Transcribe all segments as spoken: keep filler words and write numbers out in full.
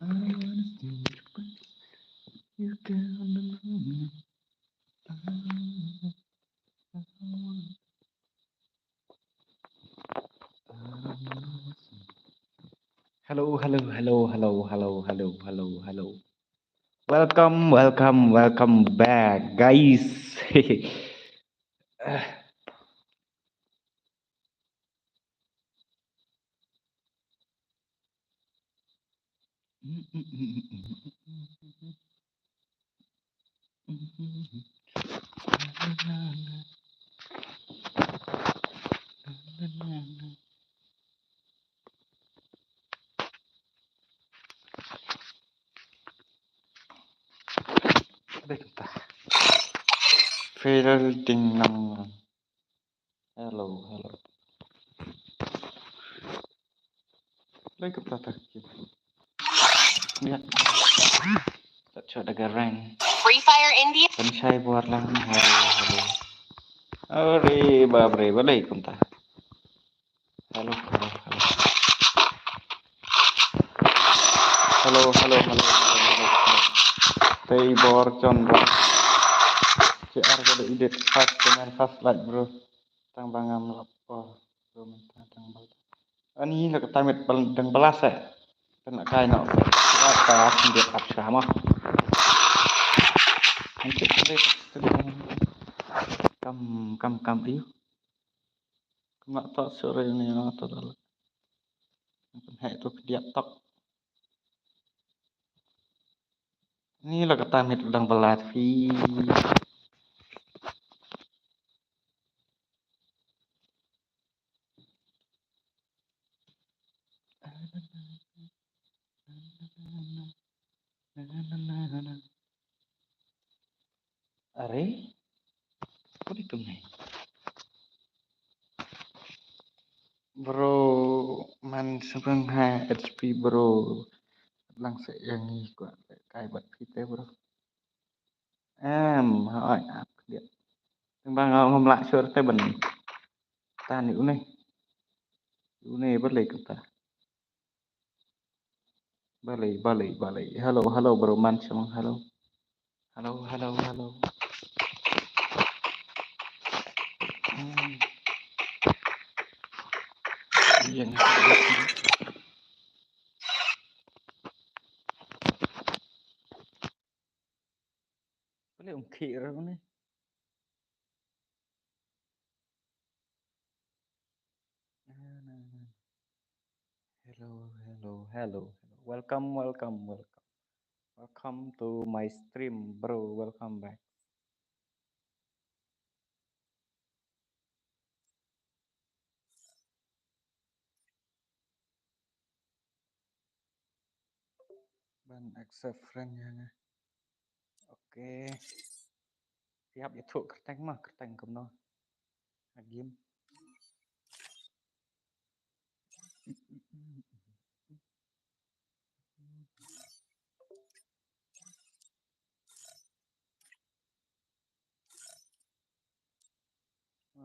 Hello, hello, hello, hello, hello, hello, hello, hello. Welcome, welcome, welcome back, guys. Feel ding nang. Hello, hello. Lai ka pla ta ki. Ya. Ta chot da garang. Free Fire India. Kan shai buar lang. Hello, hello. Are bap re, balei kumta. Hello, hello, hello. Hello, hello, hello, hello, hello. Tei bor chon bor. Ci ar ka da edit fast, comment fast, like, bro. Tang ba ngam lap por. Bro, mynta tang ba. Ani la ka tamit bal-, dang balas eh. Kan la kai no. Ka ka khyndiat ap sha ma. Kam, kam, kam, ayu. Kam la to sore ni no to dal. Kam heh to khyndiat tok. Ni la ka tamit dang balas phi. Are? Kudi tum ni? Bro, man sebeng ha H P bro. Lang se yang ni ko kai bat phi te bro. Em, hoi ap dia. Tang ba ngam lah sure te ban. Ta ni une. Une balei kumta. Balei, balei, balei. Hello, hello, bro, man, shamang, hello. Hello, hello, hello. Hmm. Yang. Balei um khih ra une. Hello, hello, hello, hello. Welcome, welcome, welcome. Welcome to my stream, bro. Welcome back. Ban accept friend ïa nga. Okay. Phi hap ïathuh kyrteng ma, kyrteng kumno. Ha game.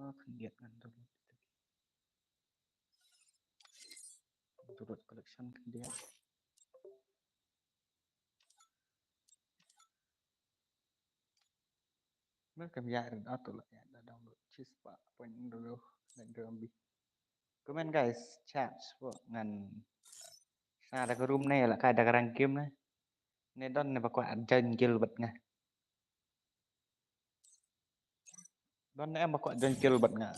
Ah, khyndiat ngan download. Download collection khyndiat. Mer kam ïa rin auto la ïa da download chis pa point dulu dan dulu ambi. Comment guys, chat spo ngan. Sa da ka room ne la kai da ka rank game ne. Ne don ne ba kwah join guild bad nga. Don ne em ba kwah join guild bad nga.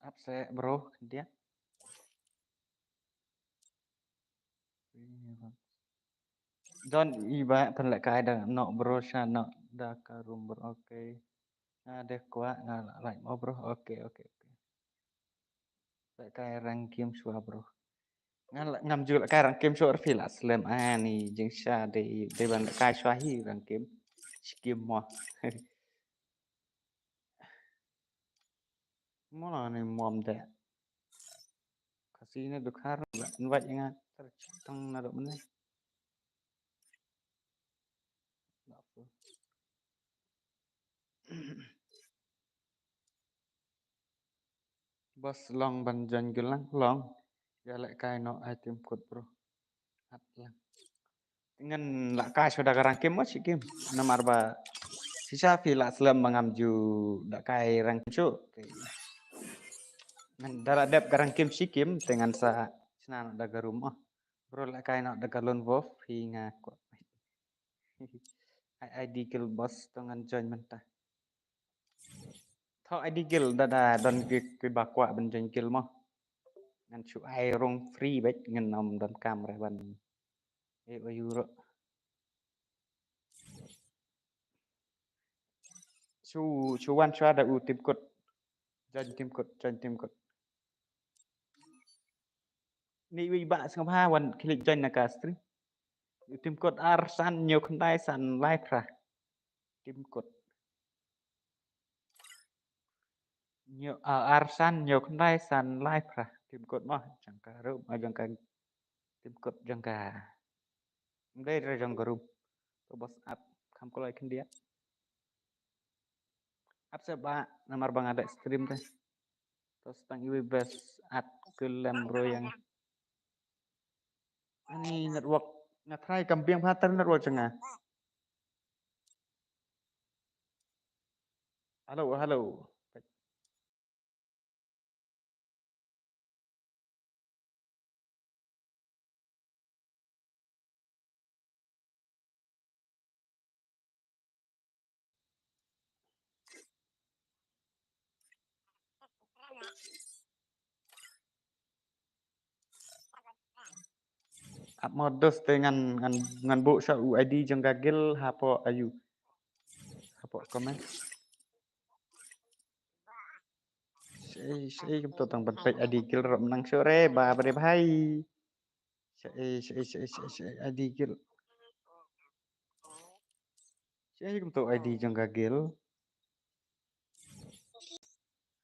Ap se bro, khyndiat. Don i ba pynlehkai da noh bro, sha noh da ka room bro. Okay. Nga dei kwah nga la like mo bro. Okay, okay, okay. Lehkai rank game shuwa bro. Nga la, ngam ju lehkai rank game shuwa, phi la slem ani jingshisha dei, dei ban lehkai shuwa hi rank game. Skim mo. Mo la ni mom de. Khasi ne Dkhar ba invite nga ter chitang na do mene. Boss long ban join guild lang long. Ïa lehkai noh ai tim kot bro. At lang. Ngan lehkai shuwa da ka rank kim mo shi kim. Namar ba shisha phi la slem ba ngam ju lehkai rank kim shuh. Ngan da la dep ka rank kim shi kim te ngan sa shna noh da ka room mo. Bro lehkai noh da ka lone wolf phi nga kwah. Ai ID guild boss to ngan join mynta. Tho ID guild da da don ki kiba kwah ban join guild mo. Ngan shu ai rung free beit ngan ym don kam re ban. Eh, wa euro. Shu shu wan shuwa da u tim kot. Join tim kot, join tim kot. Ni wi ba sngewbha wan klik join na ka stream. U tim kot ar san hynñiew khyndai san lai phra. Tim kot. Hynñiew, ah, ar san hynñiew khyndai san lai phra. Tim kot mo jong ka room, ah, jong ka tim kot jong ka. Ym dei re jong ka room. To boss ap kham kloi khyndiat. Ap se ba namar ba nga dei stream te. To stang iwi best at kulem bro yang. Ani network nga try kam biang phatar network jong nga. Hello, hello. Ap modus te ngan ngan ngan buh sha u ID jong ka guild hapoh ayu. Hapoh comment. Shei shei kumto tang ban peit ID guild rop nang sore ba bre bhai. Shei shei shei shei shei ID guild. Shei kumto ID jong ka guild.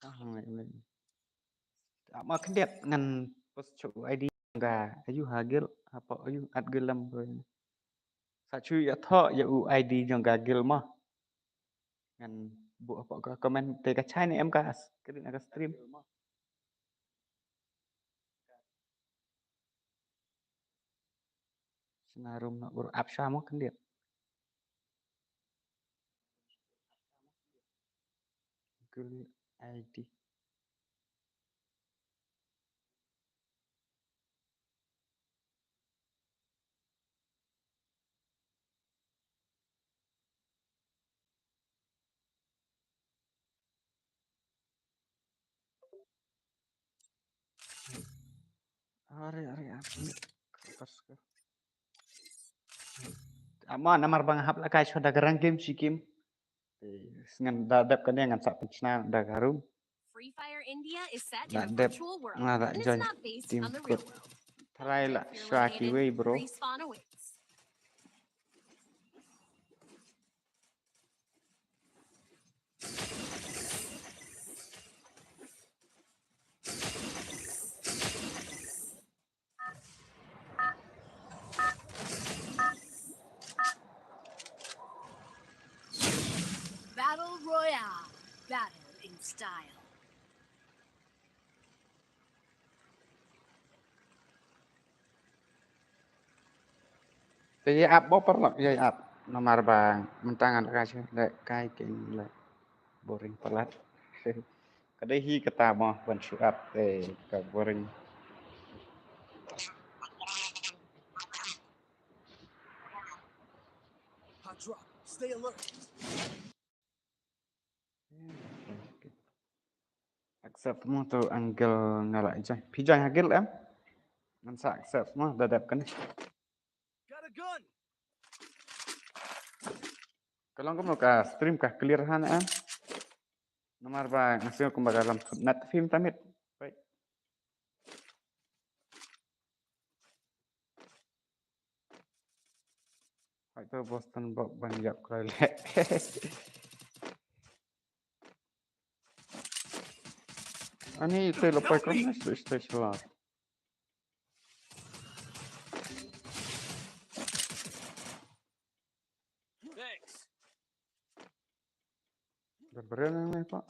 Ah, ngai ngai. Ama khyndiat ngan post sha u ID jong ka ayu ha guild hapoh ayu at guild lam bro. Sa shu ïathoh ïa u ID jong ka guild mo. Ngan buh hapoh ka comment te ka chai ne em ka screen ka stream. Sna room na ur ap sha mo khyndiat. Google ID. Are are apa? Kertas ke. Ama namar bang hap la kai shuwa da garang game shi game. Eh, ngan da dep kane ngan sa pynchna da ka room. Free Fire India is set in a virtual world and it's not based on the real world. Try la shuwa kiwei bro. Battle Royale. Battle in style. Te ïa ap bopper noh, ïa ap. Namar ba mynta ngan ka shu leh kai king leh boring palat. Ka dei hi kata mo ban shu ap te ka boring. Hot drop. Stay alert. Accept mo to angle nga la join. Phi join ha guild em? Ngan sa accept mo da dep kane. Got a gun. Ka long kumno ka stream ka clear ha ne em? Namar ba nga sngew kumba ka lam net phim tamit. Wait. Hoi to Boston Bob ban ïap kloi leh. Ani te lo pai kon na stage stage la. Thanks. Dah beren yang ni pak.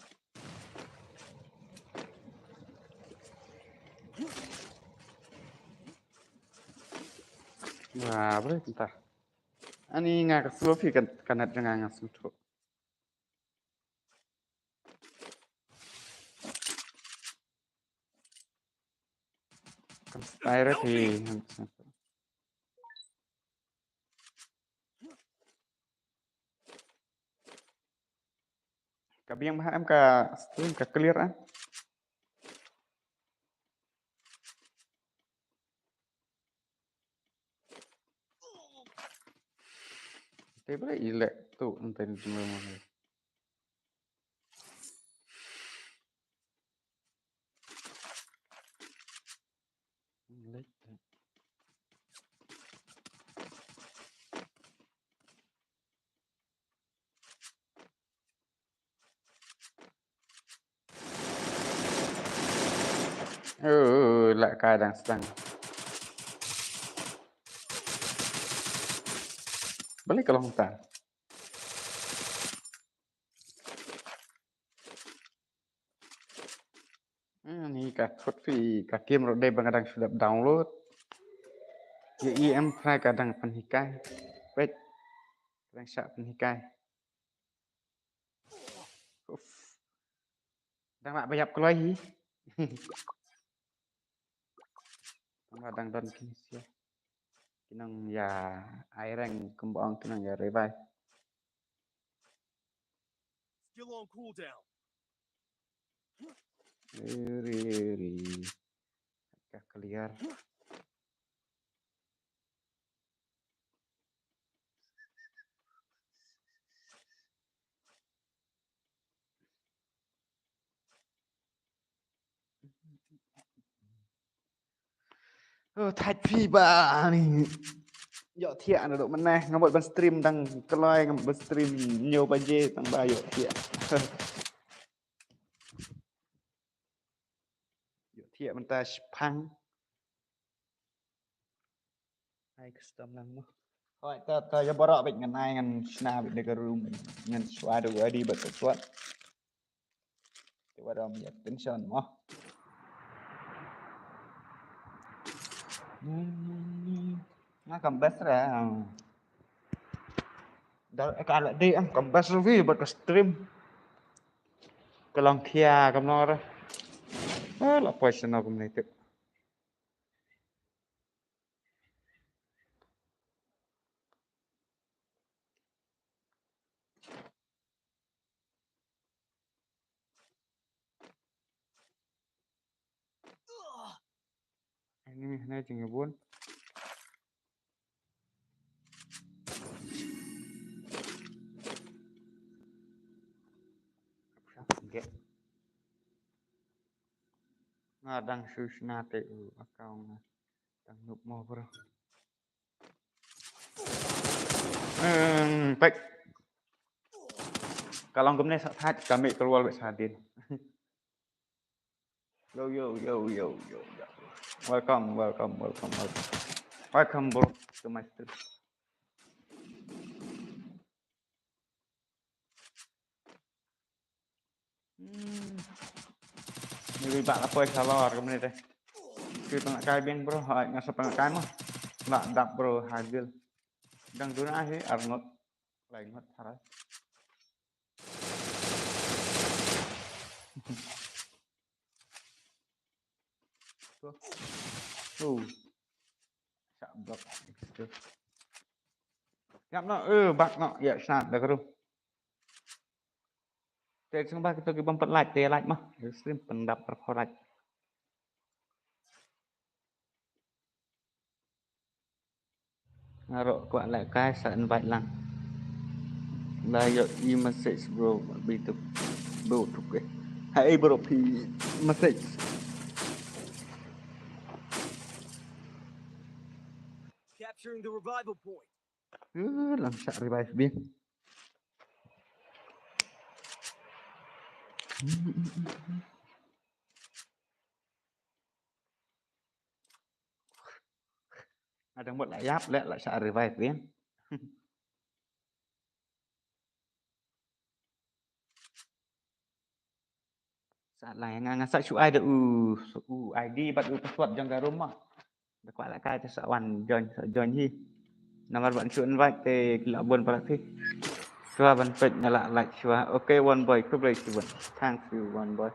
Wah, boleh entah. Ani nga ka slow phi kan kanat jong nga nga sngewthuh. Kan style phi. Ka biang bha em ka stream ka clear ah. Te ba i lek tu ente ni jumlah mana. Lek. Ơ, la ka dang sdang. Balei ka long ta. Hmm, ni ka thot phi ka game ruh dei ba nga dang shu dep download. Ïa i em trai ka dang pynhikai. Peit. Ka dang shah pynhikai. Uf. Dang lah ba ïap kloi hi. Tang ba dang don ki sia. Ki nang ïa ai rank kumba ong ki nang ïa revive. Skill on cooldown. Ri, ri. Ka clear. Oh, thait phi ba ni. Ïoh thiah na dok mynne, nga mut ban stream dang kloi, nga mut ban stream hynñiew baje tang ba ïoh thiah. Ïoh thiah mynta shipang. Ai custom lang mo. Hoi, ta, ta ïa baroh bad ngan ai ngan shna bad da ka room. Ngan shwa da ka adi bad ka swat. Te wat ym ïa tension mo. Nga kam best ra. Dal ka la dei am kam best ruh bad ka stream. Ka long khia kam long ra. Ah, la poi sno kumne te. Enemy hne jingïabun. Nga dang shu shna te u account nga. Dang noob mo bro. Hmm, pek. Ka long kumne sa thait ka mih ka luar bad sa din. Yo, yo, yo, yo, yo, yo. Welcome, welcome, welcome, welcome. Welcome, bro, to my stream. Hmm. Ni ba la poi shalor kumne te. Ki pynlehkai biang bro, hai nga sa pynlehkai mo. La dap bro, hagil. Dang duna hi arngot. Lai ngot harai. Tuh. Tuh. Shah block. Tuh. Ngap noh, eh, bak noh, ïa shah da ka rum. Te sngewbha kito ki bym pat like, te like mah. Stream pyndap arphew like. Nga ruh kwah lehkai sa invite lang. La ïoh i message bro, bi tu bro tu ke. Hai bro phi message. Capturing the revival point. Uh, lang sa revive bi. Nga dang mut la ïap leh la sa revive biang. Sa la nga nga sa shu ai da u u I D bad u password jong ka room mo. Da kwah lehkai te sa wan join, sa join hi. Namar ban shu invite te ki la bun palat hi. Shuwa ban peit nga la like shuwa. Okay, One Boy, khublei shibun. Thanks you, One Boy.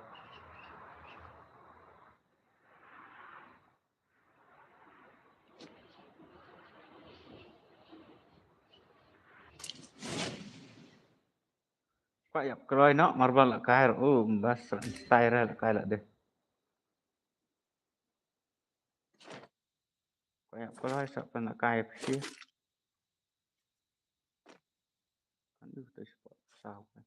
Kwah ïap kloi noh, namar ba lehkai ruh, um, bas, style lehkai la dei. Kwah ïap kloi sa pynlehkai phi. Kan du te spot sa kan.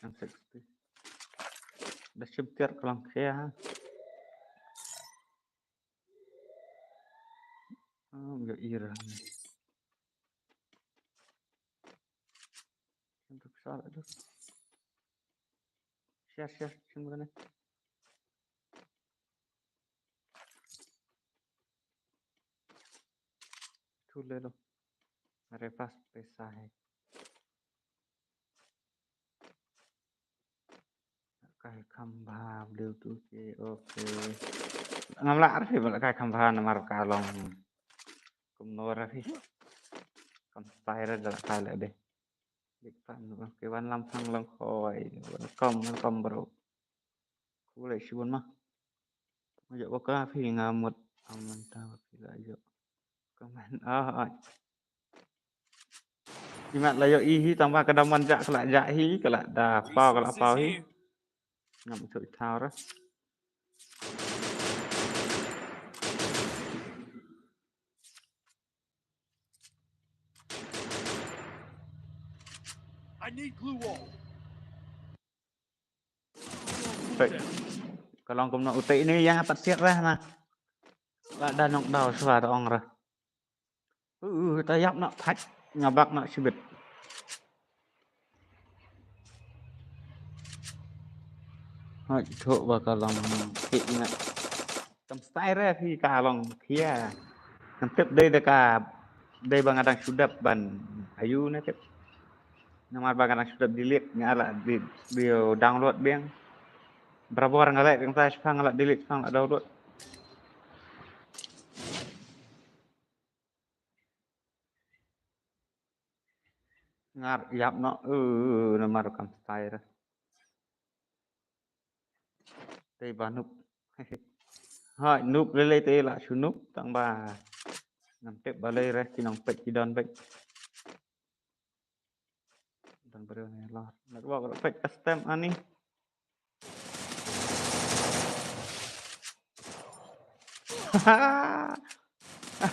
M sixty. Da shim tiar ka long khia. Ah, ïa ira. Shim tu sa la tu. Share, share, shim tu ne. Tu le lo. मेरे पास पैसा है। Kai kham bha Bluetooth ke, okay. Ngam lah arfi ba la kai kham bha namar ka long kumno arfi. Kam style da la kai la dei. Big fan, okay, Wan Lam Phang Long Khoi. Welcome, welcome, bro. Khublei shibun ma. Nga ïoh ba ka phi nga mut. Aman ta ba phi la ïoh. Comment. Ah, ah. Imat la ïoh i hi tang ba ka da man jah ka la jah hi, ka la da paw ka la paw hi. Ngam ïoh i thaw ra. I need glue wall. Peit. Ka long kumno utai ini ïa nga pat siat rah na. La da nok daw shuwa da ong rah. Uh, ta ïap na thach nga bak na shibit. Hoi, thok ba ka long ki na. Kam style re phi ka long khia. Ngam tip dei da ka dei ba nga dang shu dep ban ayu ne tip. Namar ba nga dang shu dep delete nga la di, di download biang. Barabor nga leh biang ta shipang nga la delete shipang la download. Ngar ïap noh, eh, namar kam style re. Te ba noob. Hai, noob lei lei te la shu noob tang ba. Ngam tip balei re ki nongpeit ki don beit. Don briew ne lor. Nak bok peit custom ani.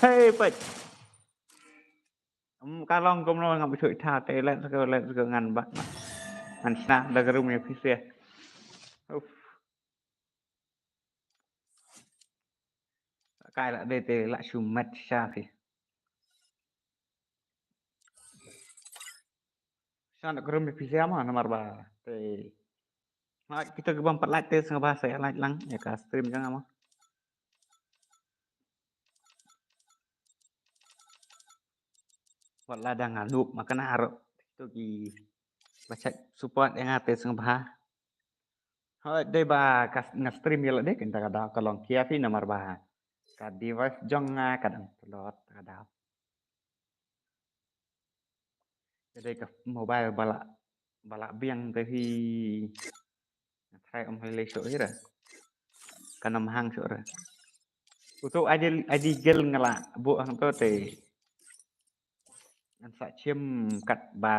Hei, peit. Em, ka long kumno ngam shu thaw te, let's go, let's go, ngan ba. Ngan shna da ka room ïa phi sha. Uf. Kai la dei te la shu met sha phi. Shna da ka room ïa phi sha ma namar ba te. Ma kita ki bym pat like te sngewbha sa ïa like lang ïa ka stream jong nga ma. Wat la dang nga noob ma kane ruh. To ki ba check support ïa nga te sngewbha. Hoi dei ba ka nga stream ïa la dei kynta ka daw ka long khia phi namar ba ka device jong nga ka dang tlot ka daw. Ka dei ka mobile ba la, ba la biang te hi. Nga try ym hei lei shuh hi re. Kan ym hang shuh re. Uto ID, ID guild nga la buh hangto te. Ngan sa chim kat ba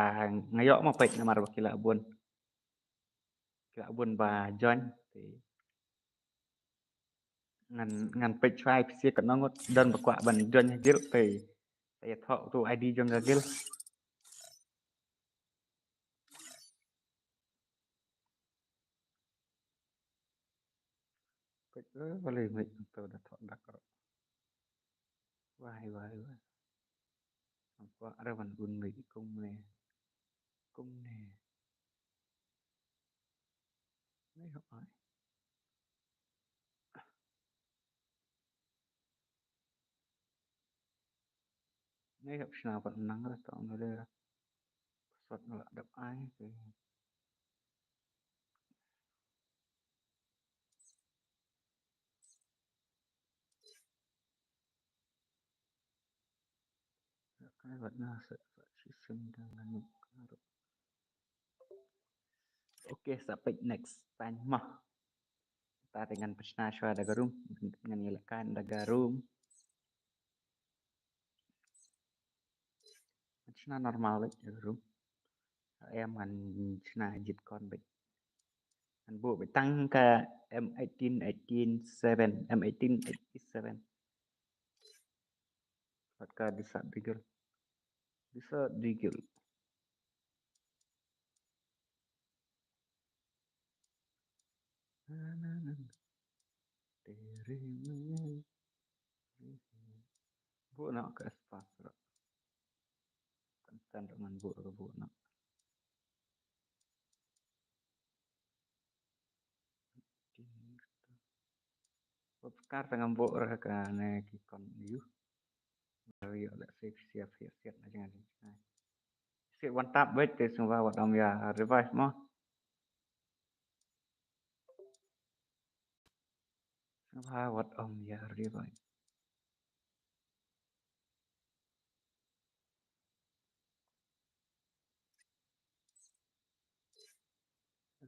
nga ïoh ma peit namar ba ki la bun. Ki la bun ba join te. Ngan, ngan peit shuwa phi sha katno ngut don ba kwah ban join ha guild te. Te ïathoh uto ID jong ka guild. Peit, eh, balei mei to da thoh dak ro. Wai, wai, wai. Ang kwah re ban gun mei kumne. Kumne. Nei hok ai. Nei hok shna pat nang re tong re. Sot ngelak dep ai ke. Ai, wat na sa, sa, sa, sa, sa, sa, sa, sa, Okay, sa peit next time mo. Ta te ngan pynshna shuwa da ka room, ngan ïalehkai da ka room. Ngan shna normal da ka room. Em ngan shna jied kon beit. Ngan buh beit tang ka M eighteen eighteen seven, M eighteen eighty-seven. Bad ka Desert Eagle. Desert Eagle. Buh noh ka espace ruh. Kan send ruh ngan buh ruh, buh noh. Bad kar tang ngam buh ruh kane ki kon ïa u. Ïa leh save, save, save, save na jngai jngai. Save one tap beit te sngewbha wat ym ïa revive mo. Sngewbha wat ym ïa revive.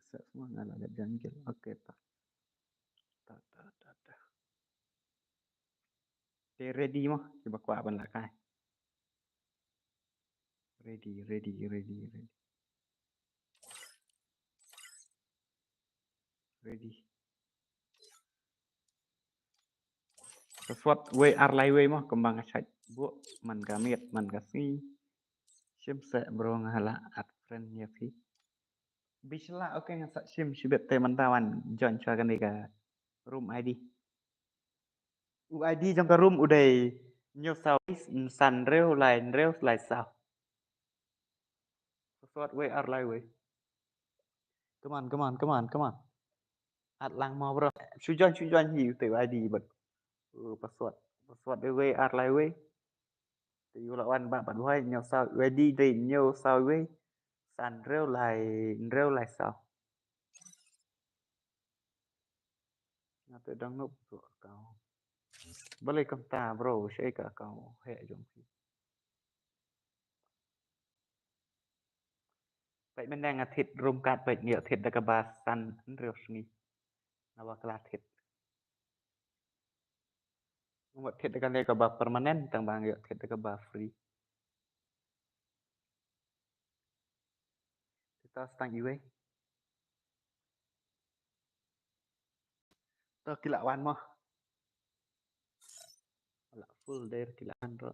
Sa semua nga la leh jungle. Okay, ta. Ta, ta, ta, ta. Te ready mo, kiba kwah ban lehkai. Ready, ready, ready, ready. Ready. Password wei ar lai wei mo, kumba nga shait buh, man ka miet, man ka sngi. Shim seh bro, nga la add friend ïa phi. Bisla, okay, nga sa shim shibit te mynta wan join shuwa kane ka room I D. U I D jong ka room u dei hynñiew saw san hynriew lai hynriew lai saw. Password wei ar lai wei. Come on, come on, come on, come on. Add lang mo bro. Shu join, shu join hi u te u I D bad. Uh, password. Password wei wei ar lai wei. Te u la wan ba bad wei hynñiew saw, u I D dei hynñiew saw wei san hynriew lai hynriew lai saw. Nga te dang note ka account. Balei kumta bro, shaei ka account heh jong phi. Peit mynne nga thied room card, peit nga ïoh thied da kaba san hynriew sngi. Nga ba ka la thied. Nga thied da kane kaba permanent tang ba nga ïoh thied da kaba free. Kita stang iwei. To ki la wan mo. La full der ki la wan ro.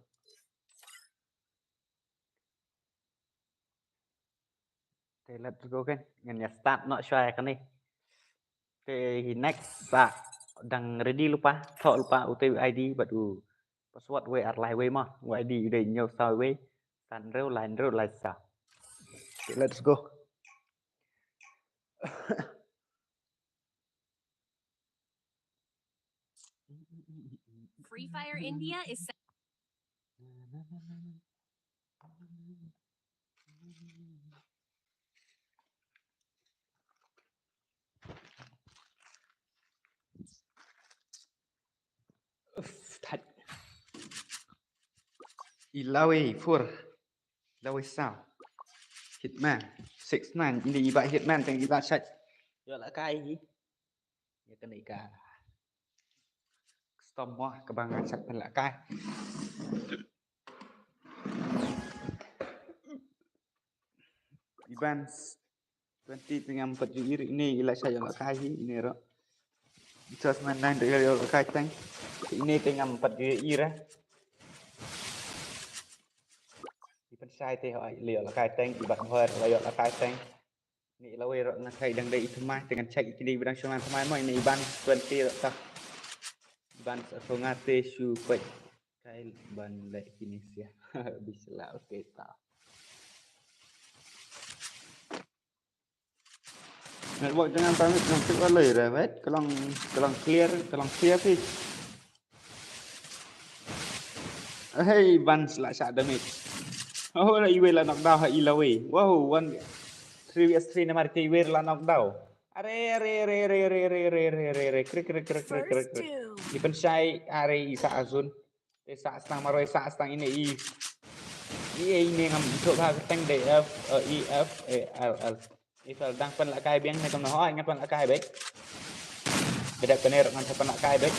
Te let's go kan. Ngan ïa start noh shuwa ïa kane. Te next sa dang ready lypa, thoh lypa u te u I D bad u password wei ar lai wei mo. U I D u dei hynñiew saw wei san hynriew lai hynriew lai saw. Te let's go. Free Fire India is Uff, thait. Ilawei four. Ilawei saw. Hitman. Six nine. Ine i bah Hitman tang i bah shait. Ïoh lehkai hi. Ïa kane ka custom mo kaba nga shait ban lehkai. Iban twenty te ngam pat ju ïohi ine i la shait ïoh lehkai hi ine ruh. Just man nine te ïoh lehkai tang. Ine te ngam pat ju ïohi ruh. I pynshai te hooid la ïoh lehkai tang, i Bah Bhoi la ïoh lehkai tang. Ni lawei ruh nga kai dang dei i thymmai te ngan check i kine ba dang shu ngan thymmai mo, ine i Ban twenty ruh ta. I Ban sa shu nga te shu peit. Kai ban leh kine sia. Bisla, okay ta. Network jong nga tang jong tik ba lei re wet, ka long, ka long clear, ka long clear phi. Hey, Ban sa la shah damage. Oh, la iwei la knockdown ha i lawei. Wow, one three V S three namar te iwei la knockdown. Are, are, are. Krik, krik, krik, krik, krik, krik. First two. I pynshai, are, i sah azun. Te sah stang marwei, sah stang ine i. Ïa ine ngam ithuh bha ka teng de F, eh, E F A L L. Ifal dang pynlehkai biang ne kumno, hooid ngan pynlehkai beit. Bad kane ruh ngan sa pynlehkai beit.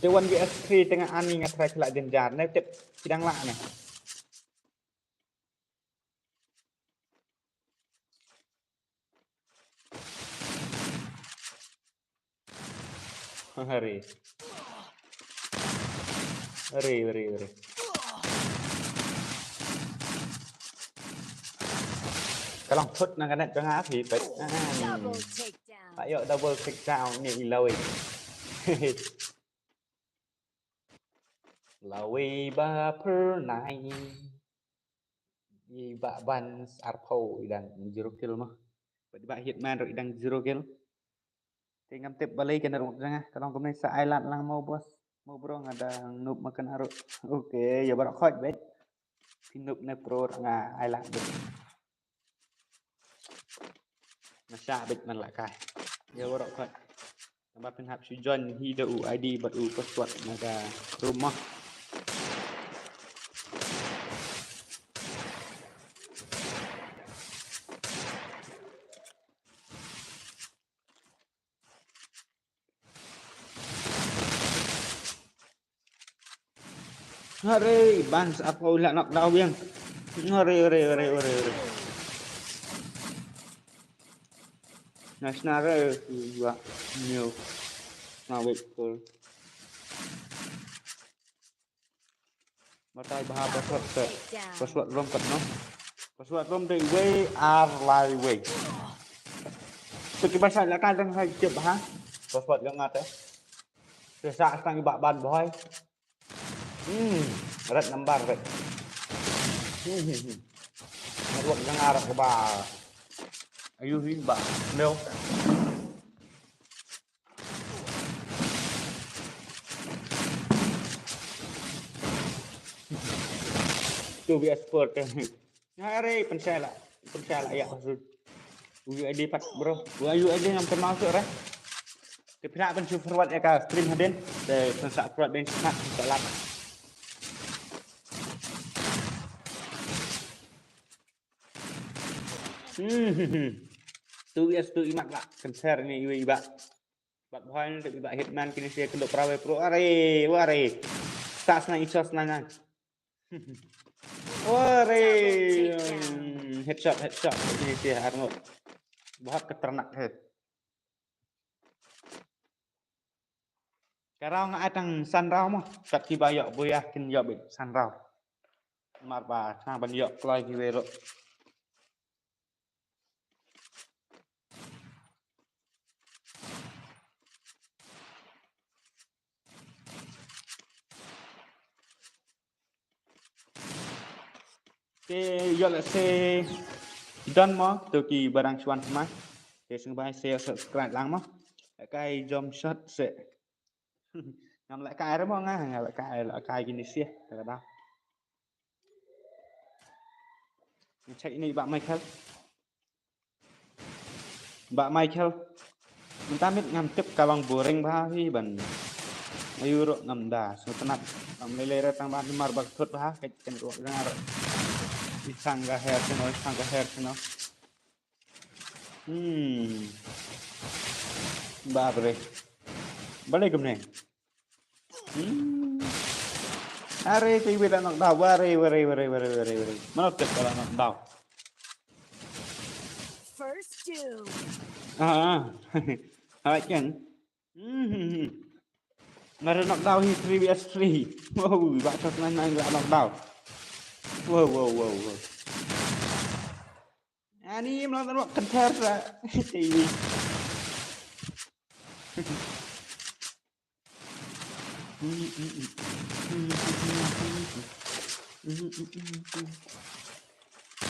Te one V S three te nga ani nga try khlak jynjar ne tip ki dang lah ne. Hare. Hare, hare, hare. Ka long thut na ka net jong nga phi peit. Ah. Double takedown. Ka ïoh double takedown ne i Lawi. Lawi ba phyrnai. I Bah Bans arphew i dang zero kill mo. Bad i Bah Hitman ruh i dang zero kill. Te ngam tip balei kane ruh jong nga, ka long kumne sa ai lad lang mo boss. Mo bro, nga dang noob ma kane ruh. Okay, ïa baroh khoit beit. Phi noob ne pro ruh nga ai lad beit. Nga shah beit man la kai. Ïa baroh khoit. Namar phin hap shu join hi da u I D bad u password na ka room mo. Hare, Bans arphew la knock down biang. Hare, hare, hare, hare, hare. Nice na re, wa, new. Na wait for. Batai bha password te. Password room katno. Password room dei wei ar lai wei. Te ki ba shait la ka dang hai tip bha. Password jong nga te. Te sa tang i Bah Ban Bhoi. Hmm, red number red. Hmm, hmm, hmm. Network jong nga ruh ba. Ayu hi ba. Neo. Two V S four te. Hare, pynshai la. Pynshai la ïa. U U I D pat bro. U U I D ngam kynmaw shuh re. Te phi lah ban shu forward ïa ka stream hadien. Te pynshai forward dien shuh pat, pynshai la. Hmm. Tu yes tu imat la. Konser ni iwei iba. Bad boy ni iba Hitman kini sia kendok perawe pro. Are, ware. Tak senang iso senang. Ware. Hmm, headshot, headshot. Kini sia Arnold. Bahap keternak he. Ka raw nga ai tang san raw mo. Kat kiba ïoh buya kin ïoh beit san raw. Mar ba tang ban ïoh kloi kiwei ruh. Te ïoh lehse done mo, to ki barang shuan sma. Te sngewbha se subscribe lang mo. Kai jom shot se. Ngam lehkai re mo nga, ngam lehkai, lehkai kini sia. Te ka da. Check ini Bah Michael. Bah Michael. Mynta mit ngam tip ka long boring bha hi ban. Ayu ruh ngam da sngewtynnat. Ngam lei lei re tang ba namar ba thut bha, ka ken ruh ngar. I sang ka her sino, i sang ka her sino. Hmm. Bap re. Balei kumne? Hmm. Are, te iwei la knock down. Ware, ware, ware, ware, ware, ware. Mano tip ka la knock down. First doom. Ah, ah. Hai kan. Hmm, hmm, hmm. Mano knock down hi three V S three. Wow, ba tas nine nine la knock down. Wow, wow, wow, wow. Ani mano knock down kan ter sa. Te iwei.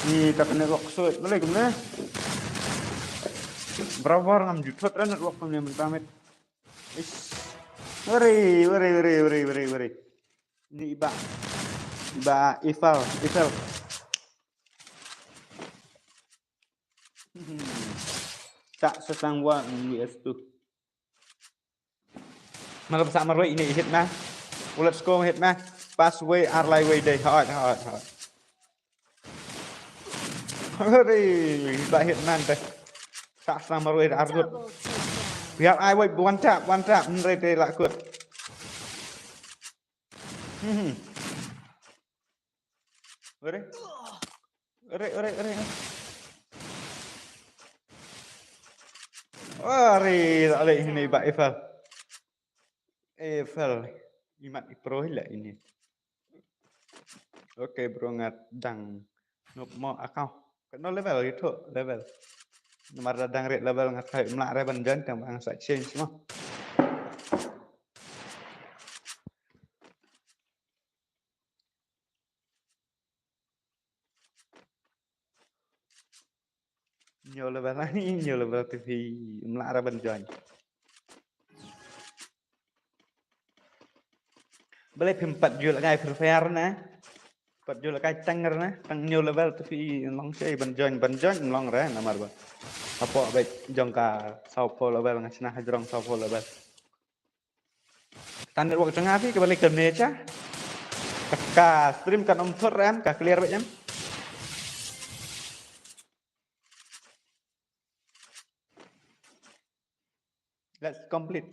Ni tak network soi, boleh kumne? Brawar ngam ju thot ra network kumne mynta met. Ish. Wari, wari, wari, wari, wari, wari. Ni iba. Iba ifal, ifal. Tak setang wa ni es tu. Malah besar marwei ini hit mah. Let's go hit mah. Pass wei, ar lai wei dei. Hot, hot, hot. Hore, ba hit man dei. Sa sa marwei ar gut. Double takedown. Biar ai wei, one tap, one tap. Hore, te la kut. Hmm. Hore. Hore, hore, hore. Hore, tak boleh ini, ba Eiffel. Eiffel. Imat i pro lah ini. Okay, bro, ngat dang. Nop mo akau. Kano level itu, level. Namar da dang rit level ngat kai mlak re ban jan tang bang sa change mo. New level ni, new level T V mlak ra ban join. Balei phim pat ju la kai Free Fire na? Pat ju la kai tang ra na, tang new level T V long sei ban join, ban join long ra namar ba. Apo ba jong ka saw phew level nga shna ha jrong saw phew level. Tan network jong nga phi ka balei ka mne cha. Ka, ka stream kan ym thot ran ka clear ba em. Let's complete.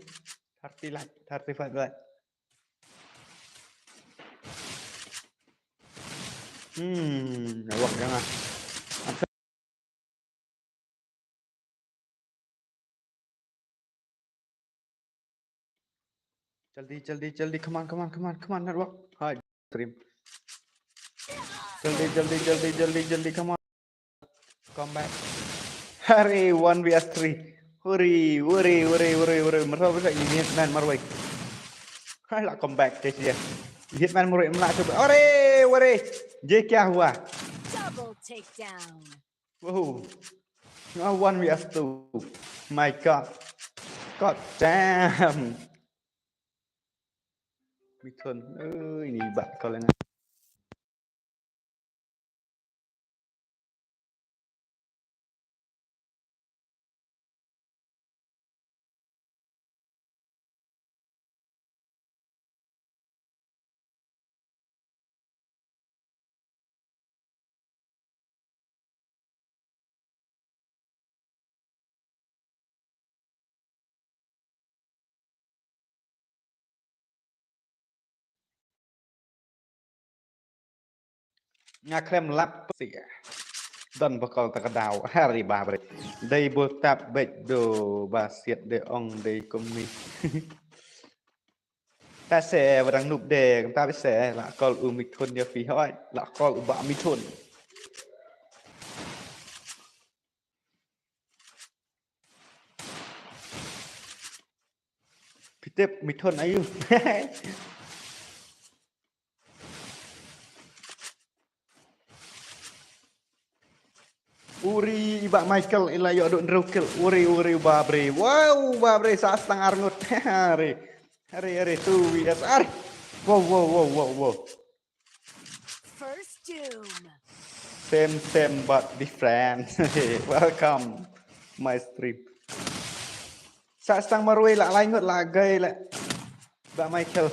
Thirty like, thirty-five like. Hmm, network jong nga. Jaldi, jaldi, jaldi. Come on, come on, come on, come on, network. Hi, stream. Jaldi, jaldi, jaldi, jaldi, jaldi. Come on. Come back. Hore, one v three. Hore, hore, hore, hore, hore. Marwei, marwei, marwei. Hai, la come back, ke dia. Hitman marwei, mla tu. Hore, hore. Ye kya hua? Double takedown. Wow. Oh, one v two. My God. God damn. Mithun. Ui, ini bak kau lena. Nga khlem lap sia. Don bokol ta ka daw. Hari ba bre. Dei bul tap bej do ba siat de ong dei kumni. Ta se ba dang nup de, ta bi se la kol u Mithun ya phi hoi, la kol u ba Mithun. Pitip Mithun ayu. Uri, i ba Michael ila yo duk ndru kill. Uri, uri, ba bre. Wow, ba bre, sa stang arngut. Hari. Hari, hari, two V S. Hari. Wow, wow, wow, wow, wow. First doom. Same, same, but different. Welcome my stream. Sa stang marwei la lai ngut la gai la. Ba Michael.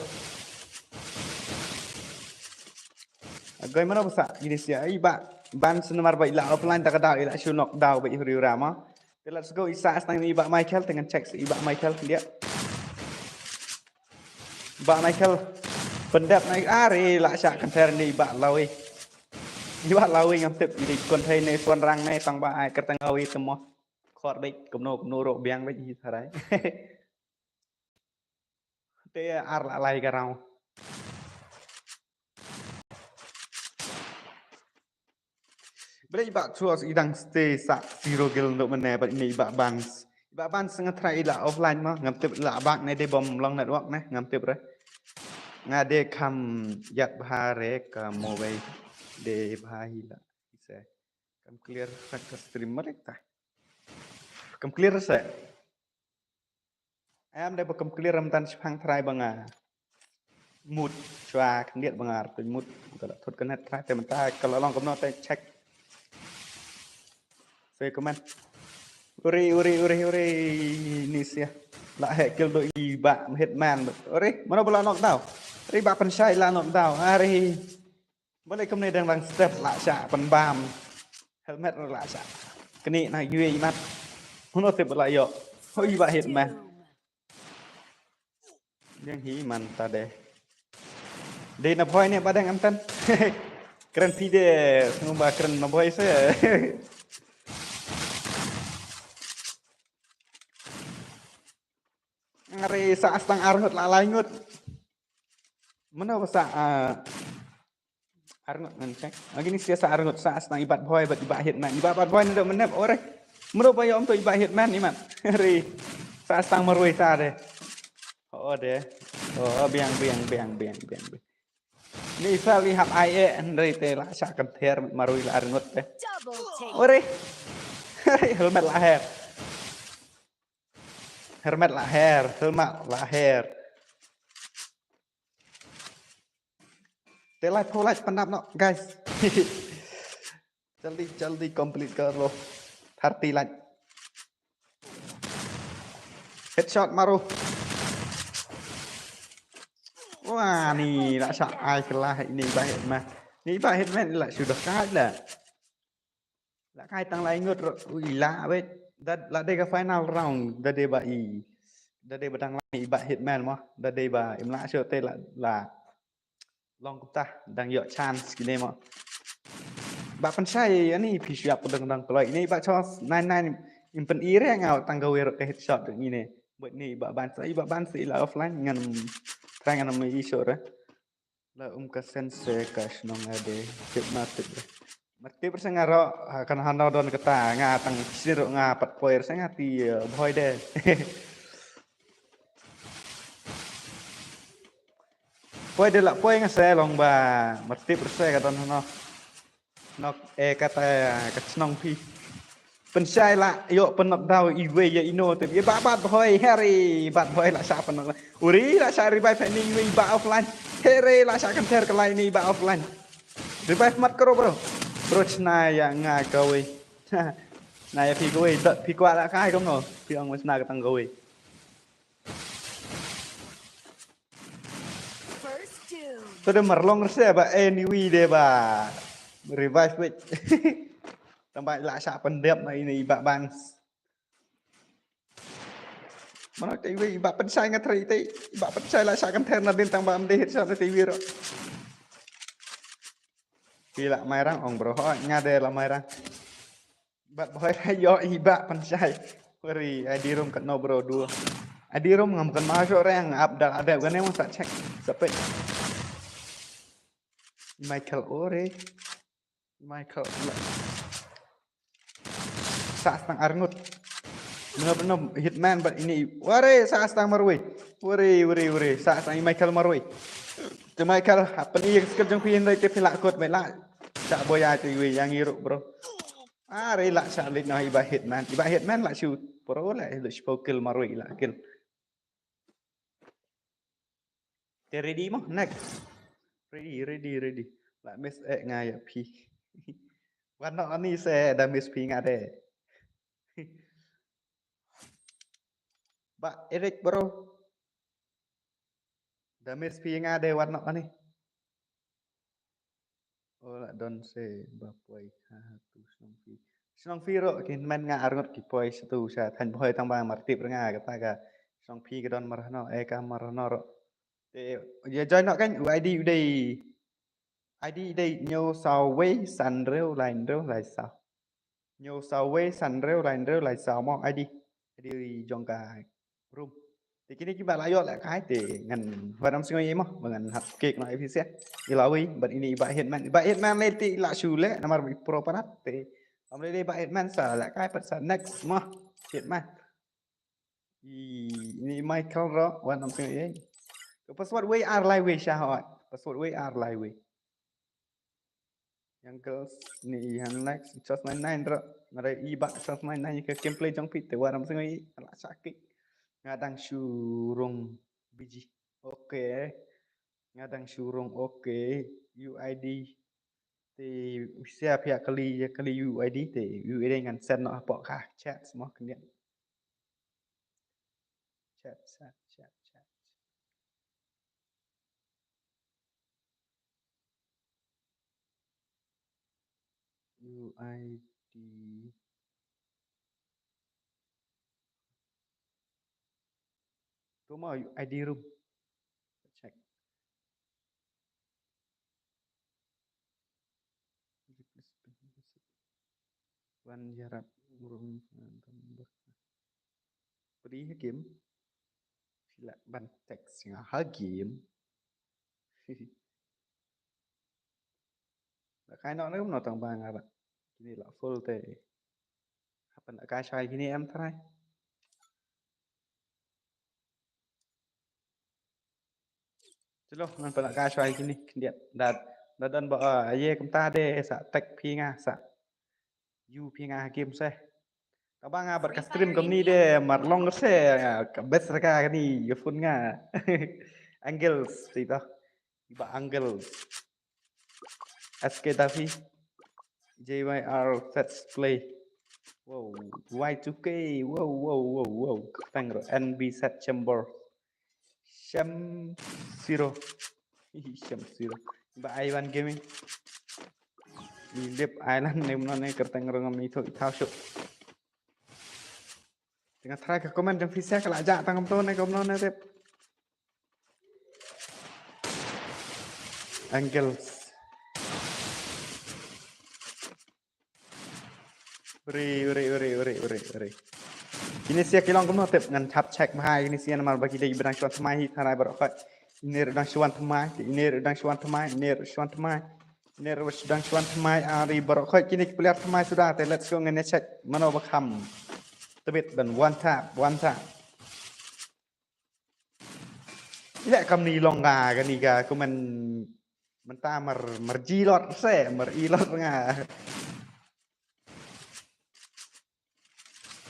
Gai mana ba sa ini sia. Ai ba ban senemar ba ila offline ta ka daw ila shu knock daw ba i huri rama. Te let's go, i sa stang ni i ba Michael, te ngan check i ba Michael dia. Ba Michael. Pendap naik ari la sha kenter ni i ba Lawi. I ba Lawi ngam tip i di kon thai ni suan rang ni tang ba ai kertang awi temo. Khor bej kumno kumno ro biang bej hi tharai. Te ar la lai ka rau. Bele i ba Trust i dang stay sa zero kill ndo mane ba ini i ba Bans. I ba Bans nga try i la offline ma ngam tip la bak ne de bom long network ne ngam tip re. Nga de kham yat bha re ka mobile de bha hi la. Ise. Kam clear sa ka stream ma re ta. Kam clear sa. Em dei ba kam clear mynta shipang try ba nga mut shwa khyndiat ba nga rpin mut ka la thut ka net try te mynta ka la long kumno te check. Say comment. Uri, uri, uri, uri, ni sia. La heh kill do i ba hitman. Uri, mano ba la knock down? Ri ba pynshai la nok daw. Ari. Balei kumne dang lang step la sha pynbam. Helmet la sha. Kini na yue imat. Huno te bala yo. Hoi ba hit man. Yang hi man ta de. De na boy ne ba dang antan. Kren phi de. Ngumba kren na boy se. Ngari sa astang arngut la laingut. Mana ba sa ah, arngut ngan check. Lagi ni sia sa arngut sa astang ibat boy bat ibat hitman. Ibat bat boy ni dok menep ore. Mero ba yom to ibat hitman imat. Ri. Sa astang marui ta de. Oh de. Oh biang biang biang biang biang. Ni sali hap ai e ndai te la sa kan ther marui la arngut te. Ore. Helmet la her. Helmet la her, helmet la her. Te lai pho lai panap no, guys. Jaldi jaldi complete kar lo. Thirty like. Headshot maru. Wah, ni la sa ai kelah ini ba hitman. Ni ba hitman la sudah kalah. La kai tang lai ngut ro ui la wet. Da la de ka final round da de ba i. Da de ba tang lai i ba hitman mo. Da de ba im la shote la la. Long kumta dang yok chance kine mo. Ba pynshai ani phi shuap dang dang kloi ini ba chos nine nine im pyn ire nga tang gawe ro ka headshot ini. Buat ni ba ban sa i ba ban sa i la offline ngan try ngan mai i shot re. La um ka sense ka shnong ade. Tip ma tip. Mati persa nga ro kan hano don kata nga tang sir nga pat poir sa nga ti boy de. Poi de la poi nga se long ba mati persa ka don hano. Nok e kata ka shnong phi. Pynshai la yo pynok daw iwei ya ino te ye ba bat boy heri bat boy la sa pynok. Uri la sa revive ni iwei ba offline. Heri la sa kan ter kelai ni ba offline. Revive mat kro bro. Bro chna ya nga kawei. Na ya phi kawei dot phi kwa la kai kong no. Phi ong mas na ka tang kawei. To de marlong rse ba anyway de ba revive wit. Tamba la sa pendep na ini ba bang. Mana te iwi ba pensai nga trai te ba pensai la sa kan ter na din tang ba am de hit sa te iwi ro. Pila mai rang ong bro ho nga de la mai rang. Bat boy yo i ba pensai. Wari adi rum kat no bro dua. Adi rum ngam kan masuk rang up da ada gane mo sa check. Sampai Michael Ore. Michael. Sa stang arngut. Benar benar hitman bat ini. Wari sa stang marwi. Wari wari wari sa stang Michael marwi. Te Michael apa ni skill jong pin dai te pila kot mela. Sa boya te wi yang iruk bro. Are la sa lit no iba hitman. Iba hitman la shoot. Pro la shoot kill marwi la kill. Te ready mo next. Ready ready ready. La miss eh nga ya phi. Wan no ani se da miss phi nga de. Ba Eric bro. Da miss phi nga de wan no ani. Ola don se ba poi ha tu shnong phi. Shnong phi ro kin men nga arngot ki poi satu sa than poi tang ba martip nga kata ka shnong phi ka don marhano e ka marhano ro. Te ya join no kan U I D u dei I D dei nyo saw wei san reu lain reu lai saw. Nyo saw wei san reu lain reu lai saw mo I D. I D jong ka room. Te kini ki ba la yo la kai te ngan wadam singo ye mo ngan hap kek no I P C. Ila wei bat ini iba hitman iba hitman le te ila shu le namar bi pro parat te. Am le iba hitman sa la kai pat sa next mo hitman. Ini Michael ro wan am sing eh. Password wei ar lai wei sha hoi. Password wei ar lai wei. Yang girls ni i han like just nine nine ro. Nare i ba just nine nine ke gameplay jong phi te wan am sing eh. Ala saki. Ngadang shurung biji. Okay. Ngadang shurung okay. U I D. Te sia phi kali kali U I D te U I D ngan send no hapoh ka chat mo kniat. Chat chat chat chat. U I D. Room, oh, U I D room. Check. Wan yarap room. Pyrdi ha game. Phi lah ban text nga ha game. Lah kai noh ne kumno tang ba nga lah. Kine lah full te. Hap ban lah kai shwa kine em trai. Chalo, ngan pynlait kai shwa kine khyndiat. Da, da don ba, ah, ye kumta de sa text phi nga sa. Ïoh phi nga ha game se. Tang ba nga bad ka stream kumne de mar long se, ah, ka best ra ka kane ïa phone nga. Angles, sita. Ba Angles. S K Duffy. J Y R Let's Play. Wow, Y two K. Wow, wow, wow, wow. Tang ro N B set chamber. Shem Zero. Shem Zero. Ba Ivan Gaming. Lip Island ne mno ne kerteng rong mi tho i thaw shu. Te nga try ka comment jong phi sa ka la jah tang kumto ne kumno ne tip. Angles. Uri, uri, uri, uri, uri, uri. Kine sia ki long kumno tip ngan thap check bha kine sia namar ba ki dei ba dang shu wan thymmai hi tharai baroh khoit. Ine ruh dang shu wan thymmai, ine ruh dang shu wan thymmai, ine ruh shu wan thymmai. Ine ruh dang shu wan thymmai, ari baroh khoit kine ki player thymmai suda te let's go ngan ïa check mano ba kham. Tbit ban one tap, one tap. Ila kam ni long ka, kani ka, ku men, mynta mar, mar ji lot se, mar i lot nga.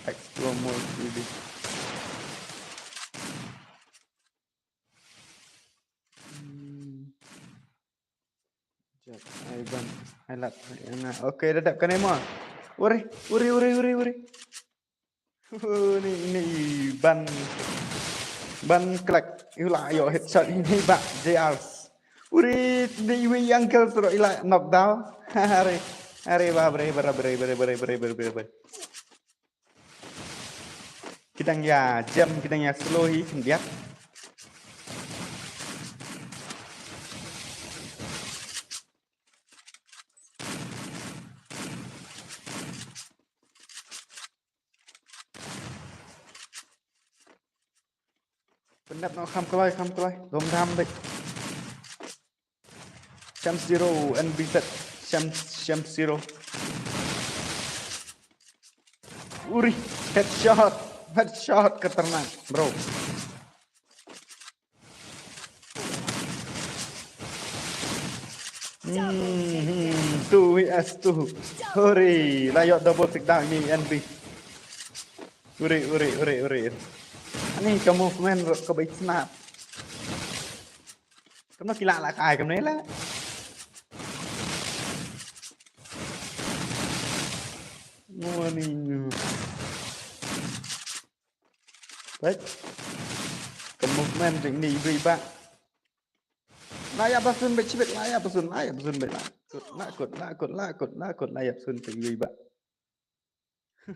Explore more C D. Hmm. Jap, ai ban, ai lat, ai nga. Okay, da dep kane mo. Uri, uri, uri, uri, uri. Ni, ni ban, ban klek. Ula yo headshot ini ba J R. Uri, ni wi uncle suruh ila knockdown. Are, are ba bre, bre, bre. Ki dang ïa jam, ki dang ïa slow hi khyndiat. Pyndep noh kham kloi, kham kloi. Dom dam dei. Sham Zero, N B Z. Sham, Sham Zero. Uri, headshot. Headshot khatarnak, bro. Hmm, hmm, two V S two. Uri, la ïoh double take down ini N B. Uri, uri, uri, uri. Ani ka movement ruh ka bai snap. Kumno ki la la kai kumne la. Morning. Right. Ka movement jong ini iba iba. La ïa basun bad chibit, la ïa basun, la ïa basun bad la. Kut, la kut, la kut, la kut, la kut, la ïa basun bad iba iba.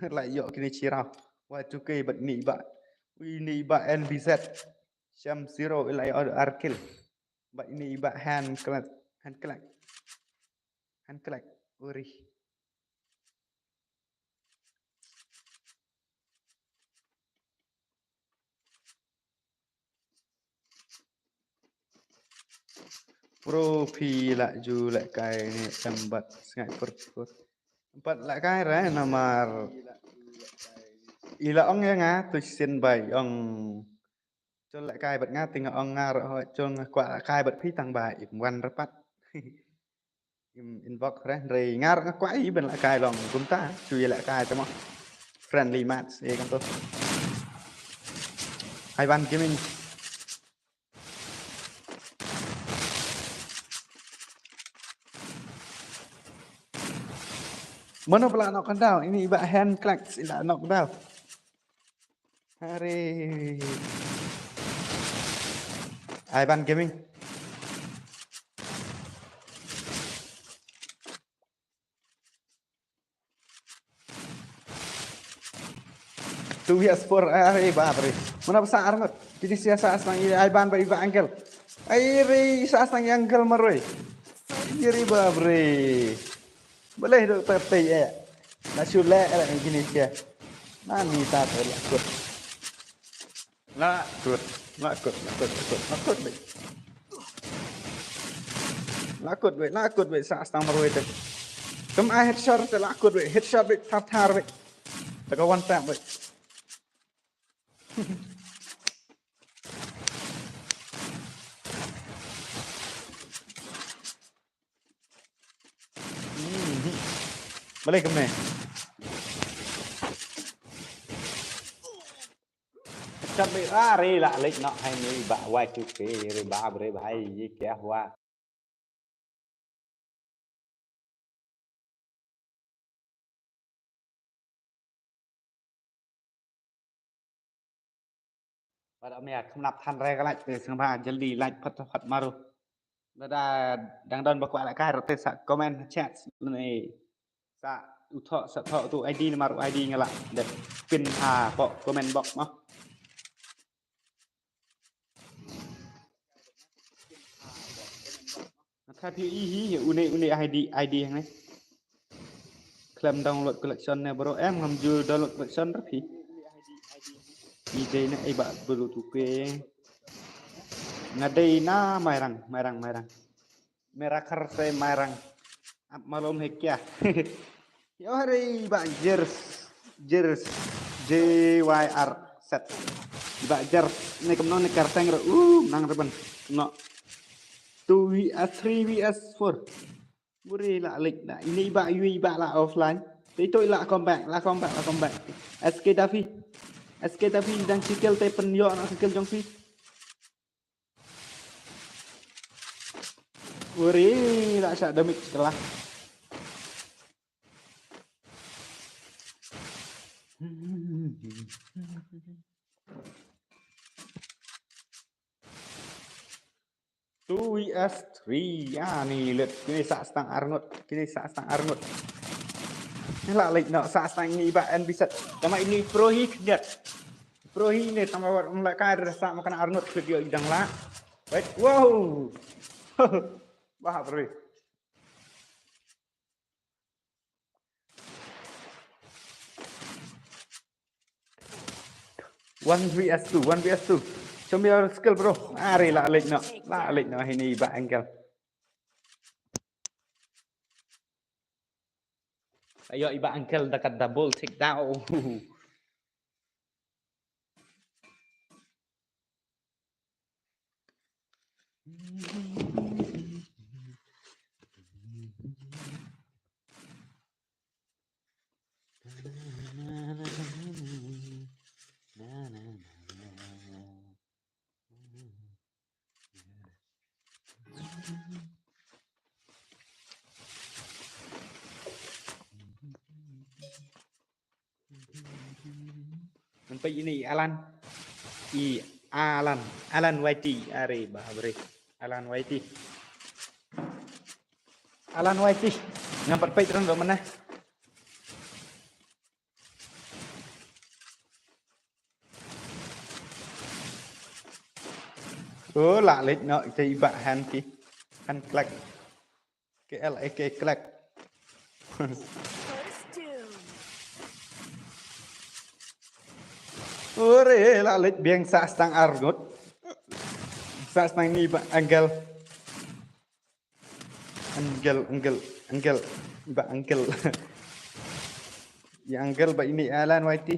La ïoh kine chirau. Y two K bad ini iba. Ini iba N B Z. Sham Zero ila ïoh ar kill. Bad ini iba hand clap, hand clap. Hand clap. Uri. Pro phi la ju lehkai ne em bad sngaid pur pur. Em bad lehkai re namar. I la ong ïa nga tu shisien ba i ong. Jol lehkai bad nga te nga ong nga ruh hooid jol nga kwah lehkai bad phi tang ba im wan re pat. Im inbox re, hynrei nga ruh nga kwah i ban lehkai long kumta, shu ïa lehkai te mo. Friendly match ïa kumto. Ivan Gaming. Mano pala knock down, ini iba hand clap, ila knock down. Hari. Ivan Gaming. Tu ya spor, are bapre. Mana ba sah arngut. Kinesia sah sdang i ai ban ba i ba angle. Ai re sah sdang i angle marwei. Ai re bapre. Balei dok ter tei eh. Na shu le eh kinesia. Nani ta ter la kut. La kut, la kut, la kut, la kut, la kut beit. La kut beit, la kut beit, sah sdang marwei te. Kum ai headshot te la kut beit, headshot beit, thar thar beit. Te ka one tap beit. Hmm. Balei kumne? Chap beit, ah, re la leit noh hai ni ba wai tu ke re ba bre bhai ye kya hua. Bad ym ïa kham nap than re ka like te sngewbha jaldi like phataphot maru. Lada dang don ba kwah lehkai ruh te sa comment ha chat ne sa u thoh sa thoh tu I D namar u I D nga lah dep pin hapoh comment box mo. Nga tharai phi i hi une une I D I D hangne. Khlem download collection ne bro, em ngam ju download collection re phi. I dei na i ba bru tu ke. Nga dei na Mairang, Mairang, Mairang. Mera khar se Mairang. Ap malum hai kya. Yo hari ba Jers, Jers, J Y R Z. Ba Jers ne kumno ne kar teng re. Uh, nang re ban. No. Two V S, three V S, four. Buri la lik na. Ini ba yui ba la offline. Te to la comeback, la comeback, la comeback. S K Duffy. S K Duffy dang sikel te pen yo na sikel jong phi. Buri la sa damage kelah. Two V S three. Ya ni lut. Kini sah stang arngut. Kini sah stang arngut. Ni lah lek no sah stang ini ba N B Z. Tama ini pro hi knyat. Pro hi ni tama wat um la kai rasa makan arngut ke dia idang lah. Wait. Wow. Bah beri. One V S two, one V S two. Show me your skill, bro. Ari lah lek no. Lah lek no ini ba angle. Ayo iba angle da ka double take down. Nampai ini Alan. I Alan. Alan Y T. Are bah beri. Alan Y T. Alan Y T. Nampat pait rang do mana? Oh, lah lek no ita iba han ki. Han klak. K L A K klak. Ore, lah lek biang sah stang arngut. Sah stang ni ba angle. Angle, angle, angle. Ba angle. Ya angle ba ini Alan Y T.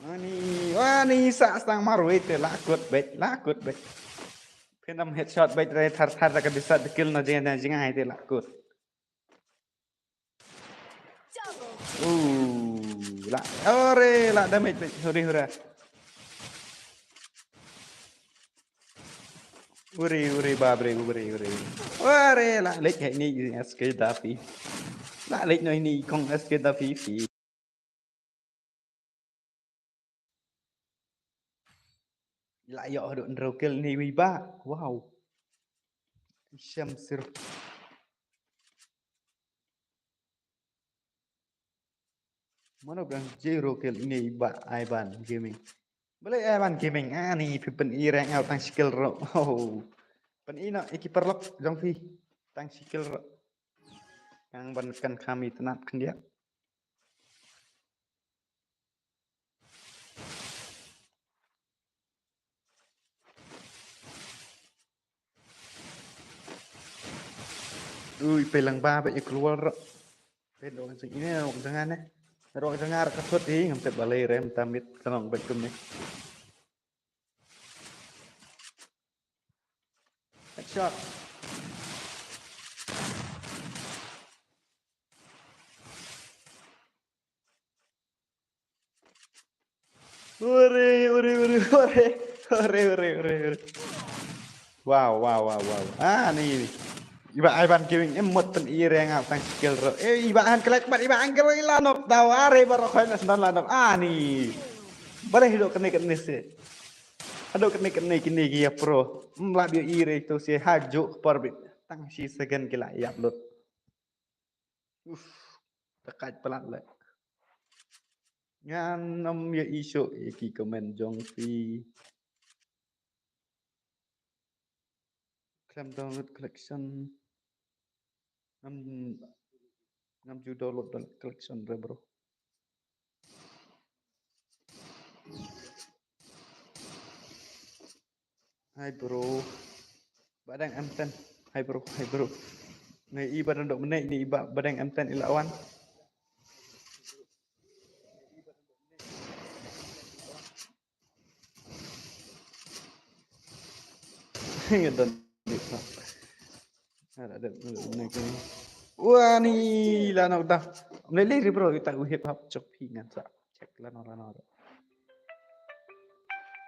Ani, ani sah stang marwei te lah kut beit, lah kut beit. Phin ym headshot beit re thar thar da ka bisa de kill na jinga jinga te lah kut. Uh, lah, ore, lah damage beit, hore hore. Uri, uri, babre, uri, uri. Ore, lah lek ni S K Duffy. Lah lek no ini kong S K Duffy fi. Lah yo do ndro kill ni wi ba. Wow. Shamsir. Mano ba dang zero kill? Ine i Bah Ivan Gaming. Balei Ivan Gaming? Ani phi pyni rank out tang shi kill ruh. Oh. Pyni noh ïa ki paralok jong phi tang shi kill ruh. Ngan ban kren kham itynnad khyndiat. Ui, pei lang ba ba i keluar. Pei dong sing ine rok jangan eh. Rok jangan ka thut i ngam tep balei rem tamit kanong bet kum ni. Headshot. Ore, ore, ore, ore. Ore, ore, ore, ore. Wow, wow, wow, wow. Ah, ni, ni. Iba Ivan Gaming em mot pen i renga tang skill ro. Eh, iba an kelek mat, iba an kelek ila nok daw are baro khoi nas nan la nok. Ah, ni. Bare hido kene kene se. Hado kene kene kini ki ya pro. Mlab yo i re to se hajo por bit. Tang shi second kila i upload. Uf, takat pelat le. Ngan nam ya isu ya ki comment jong phi. Klem download collection. Ngam, ngam ju download, download collection re bro. Hai bro. Badang M ten. Hai bro, hai bro. Ngai i badang dok menek ni iba badang M ten ila wan. Ngedan. Ada, ada, ada, ada. Wah, ni lah nak dah. Meleleh bro kita u hip hop cok pi ngan sa. Check lah nora nora.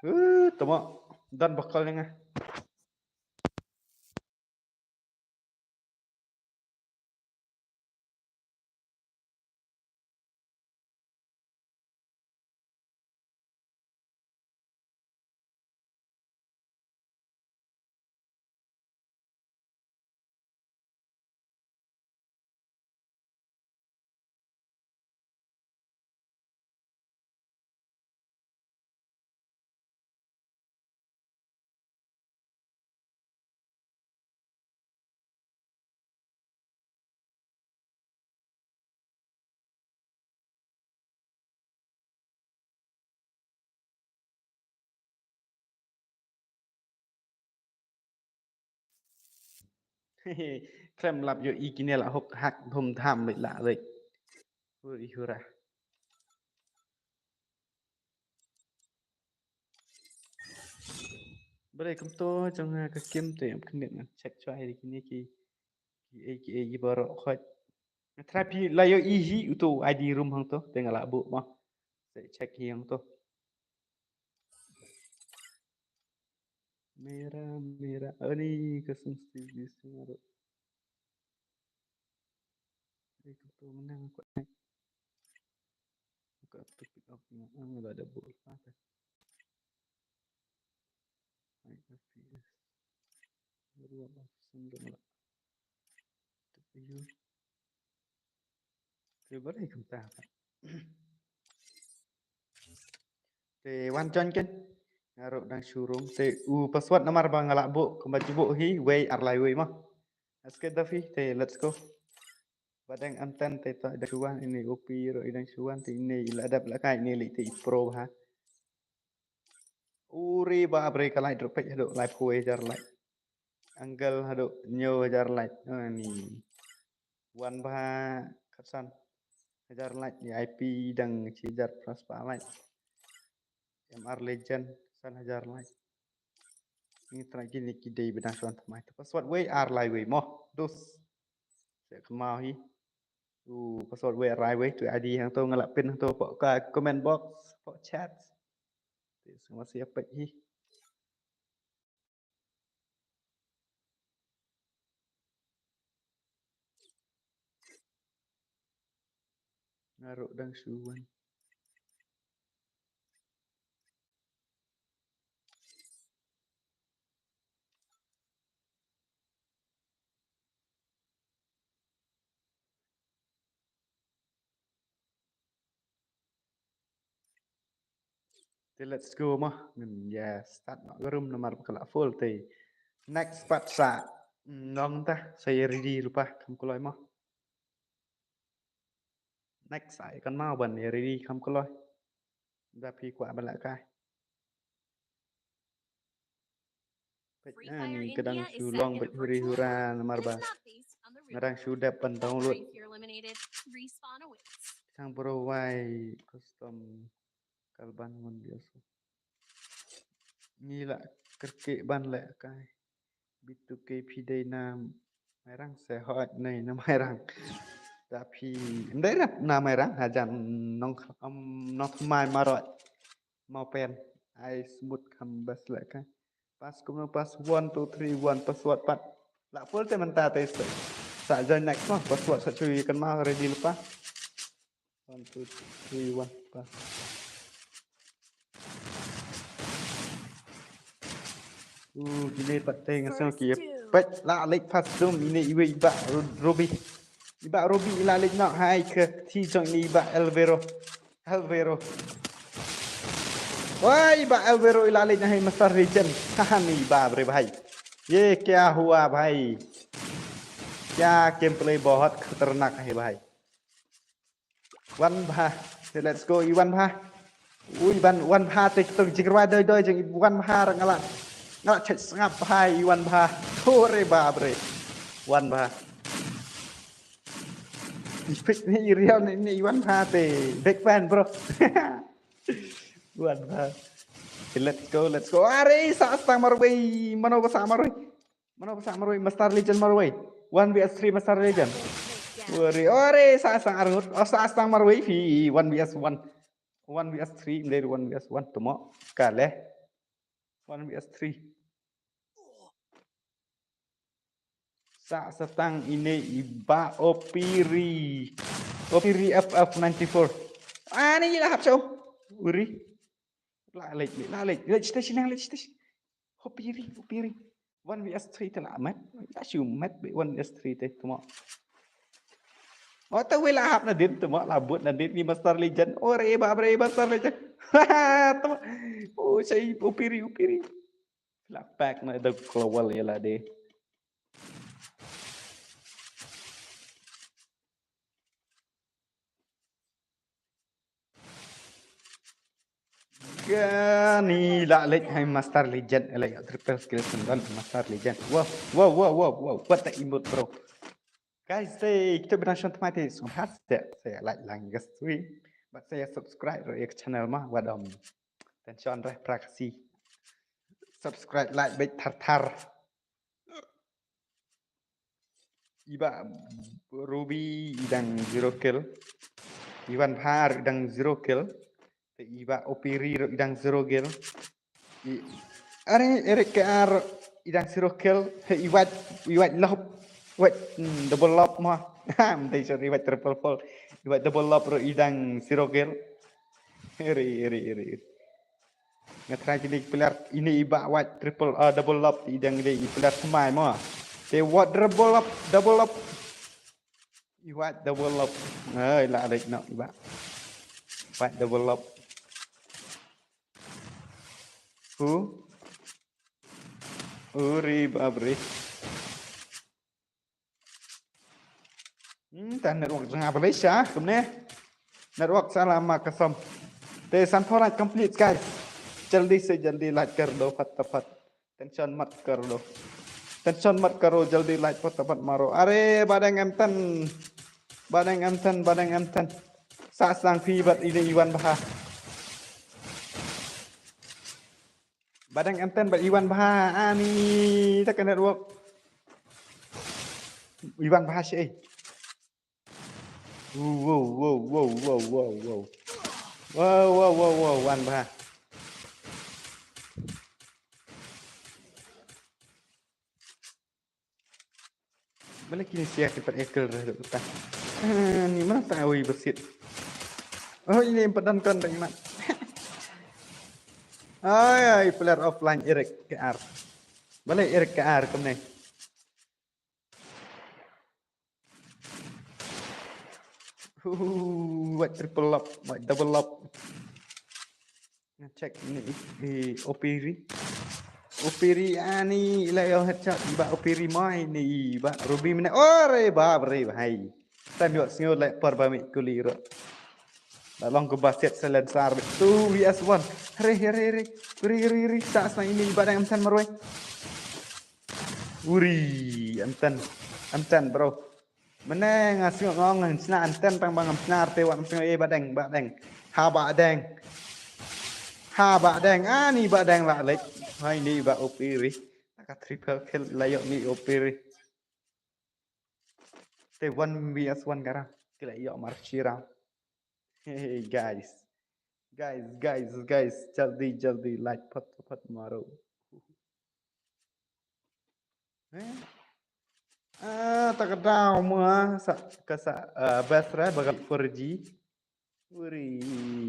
Uh, tama dan bakal ni ngah. Klem lap yo i kine la hok hak dhum dham bik la rik. Ui hura. Bare kumto jong ka kim te am khnit ngan check chwa hi kine ki ki ei ki ei ki baro khot. Nga try phi la yo i hi uto I D room hangto te nga la bu ma. Te check hi hangto. Mera mera ani ka sung sti di sung aro. Ei ka to menang ko. Ka to pick up nga ang la da bu pa ka. Ai ka pi. Ruwa ba sung da la. To pi yo. Te bare kumta. Te wan join ken. Nga ruh dang shu rung te u password namar ba nga lah buh kumba ju buh hi wei ar lai wei ma. Aske da phi te let's go. Badang M ten te to dang shu wan ini O P ruh i dang shu wan te ini i la dap la kai ini li te i pro ha. Uri ba bre ka like ruh pek haduh live kuwe hajar like. Angle haduh hynñiew hajar like. Ani. Wan ba khatsan hajar like, I P dang shi hajar plus ba like. M R Legend san hajar like. Ni trai kini ki dei bidang san tmai. Password wei ar lai wei mo. Dus. Se kemau hi. U password wei ar lai wei tu I D hangto nga lah pin hangto pok ka comment box, pok chat. Te semua siap pek hi. Nga ruh dang shu wan. Te let's go mo. Ngin ïa start noh ka room namar ba ka la full te. Next pat sa nong ta sa ïa ready lypa kham kloi mo. Next sa ïa kynmaw ban ïa ready kham kloi. Da phi kwah ban lehkai. Peit, ah, ni ka dang shu long beit huri hura namar ba nga dang shu dep ban download. Tang bro wai custom kalban mon biasa. Ngi la kyrkieh ban lehkai. Bitu ke phi dei na Mairang se hot nei na Mairang. Da phi em dei na Mairang hajan nong, um, nong thymmai marot. Mau pen. Ai smooth kham bas lehkai. Pass kumno, pass one two three one, password pat. La full te mynta te sa, sa join next mo, password sa shu ïa kynmaw ready lypa. One two three one, pass. Uh, kine pat te nga sngew ki peit la leit first room ine iwei i Bah Ru-, Ruby. I Bah Ruby i la leit noh ha i kti jong ine i Bah Alvaro. Alvaro. Wah, i Bah Alvaro i la leit noh ha i Master Legend. Haha, ni i Bah bre bhai. ये क्या हुआ भाई? क्या गेमप्ले बहुत खतरनाक है भाई. Wan Bha. Te let's go i Wan Bha. Ui, ban Wan Bha te kitong jikrwai doi doi jong i Wan Bha ra nga la, nga la check sngap bha i Wan Bha. Hore ba bre. Wan Bha. I pick ni i riaw ni, ni i Wan Bha te. Big fan, bro. Wan Bha. Te let's go, let's go. Are sa stang marwei. Mano ba sa marwei. Mano ba sa marwei, Master Legend marwei. One V S three Master Legend. Ore, ore, sa stang arngut. Oh, sa stang marwei phi one V S one. One V S three, ym dei one V S one, to mo. Ka leh. One V S three. Sa stang ine i Bah Opiri. Opiri F F ninety-four. Ani la hap show. Uri. La leit, la leit. Leit station, leit station. Opiri, Opiri. One V S three te la mat. La shu mat be one V S three te, to mo. Oh, te wei la hap nadien, to mo, la bud nadien ni Master Legend. Ore ba bre Master Legend. To mo. Oh, sai Opiri, Opiri. La pack na da global ïa lade. Kani la leit ha i Master Legend, la ïoh triple kill syndon Master Legend. Wow, wow, wow, wow, wow. What the emote, bro. Guys, te kita bina shon tmai te sngewbha te, te like lang ïa ka stream. Bad te subscribe ruh ïa ka channel mo, wat ym tension re pra ka si. Subscribe, like beit thar thar. I Bah Ruby i dang zero kill. I Wan Bha ruh i dang zero kill. Te i Bah Opiri ruh i dang zero kill. I, are, Eric K R i dang zero kill. Te i Wat, i Wat Lop. Wat, hmm, double lop mo. Ha, ym dei, sorry, i Wat triple fall. I Wat double lop ruh i dang zero kill. Iri, iri, iri, iri. Nga try kine ki player, ine i Bah Wat triple, ah, double lop, i dang dei i player thymmai mo. Te Wat double lop, double lop. I Wat double lop. Ai, la leit noh i Bah. Wat double lop. Who? Uri babri. Hmm, ta network jong nga balei sha kumne. Network sa la ma ka som. Te san phew like complete, guys. Jaldi se jaldi like kar do, fatapat. Tension mat kar do. Tension mat karo, jaldi like fatapat maro. Are, Badeng M ten. Badeng M ten, Badeng M ten. Sa sang phi bad ine i Wan Bha. Badeng M ten bad i Wan Bha, ani ta ka network. I Wan Bha shi. Wow, wow, wow, wow, wow, wow, wow. Wow, wow, wow, wow, Wan Bha. Balei kine sia ki pat ekel re ta. Ah, ni mana ta oi besit. Oh, ini yang padan kon dang mat. Ai, ai, player offline Eric K R. Balei Eric K R kumne. Huh, Wat triple lop, Wat double lop. Nga check ni, ni Opiri. Opiri ani la ïoh headshot ba Opiri mai ni ba Ruby mena. Ore bap re bhai. Tam ïoh sngew leh por ba mi kuli ro. La long ko ba set silencer ba. Two V S one. Re re re. Re re re. Sa sa ini ba dang amtan marwei. Uri, amtan. Amtan bro. Mene nga sngewbha ngam sna anten tang ba ngam sna te wan sngewbha eh ba deng ba deng. Ha ba deng. Ha ba deng ani ba deng la lek. Hai ni ba Opiri. Ka triple kill la ïoh ni Opiri. Te one V S one kara. Ki la ïoh mar shi round. Hey guys. Guys, guys, guys, jaldi jaldi like pat pat maro. Eh? Ah, ta ka daw ma sa ka sa ah, best ra ba ka four G. Uri,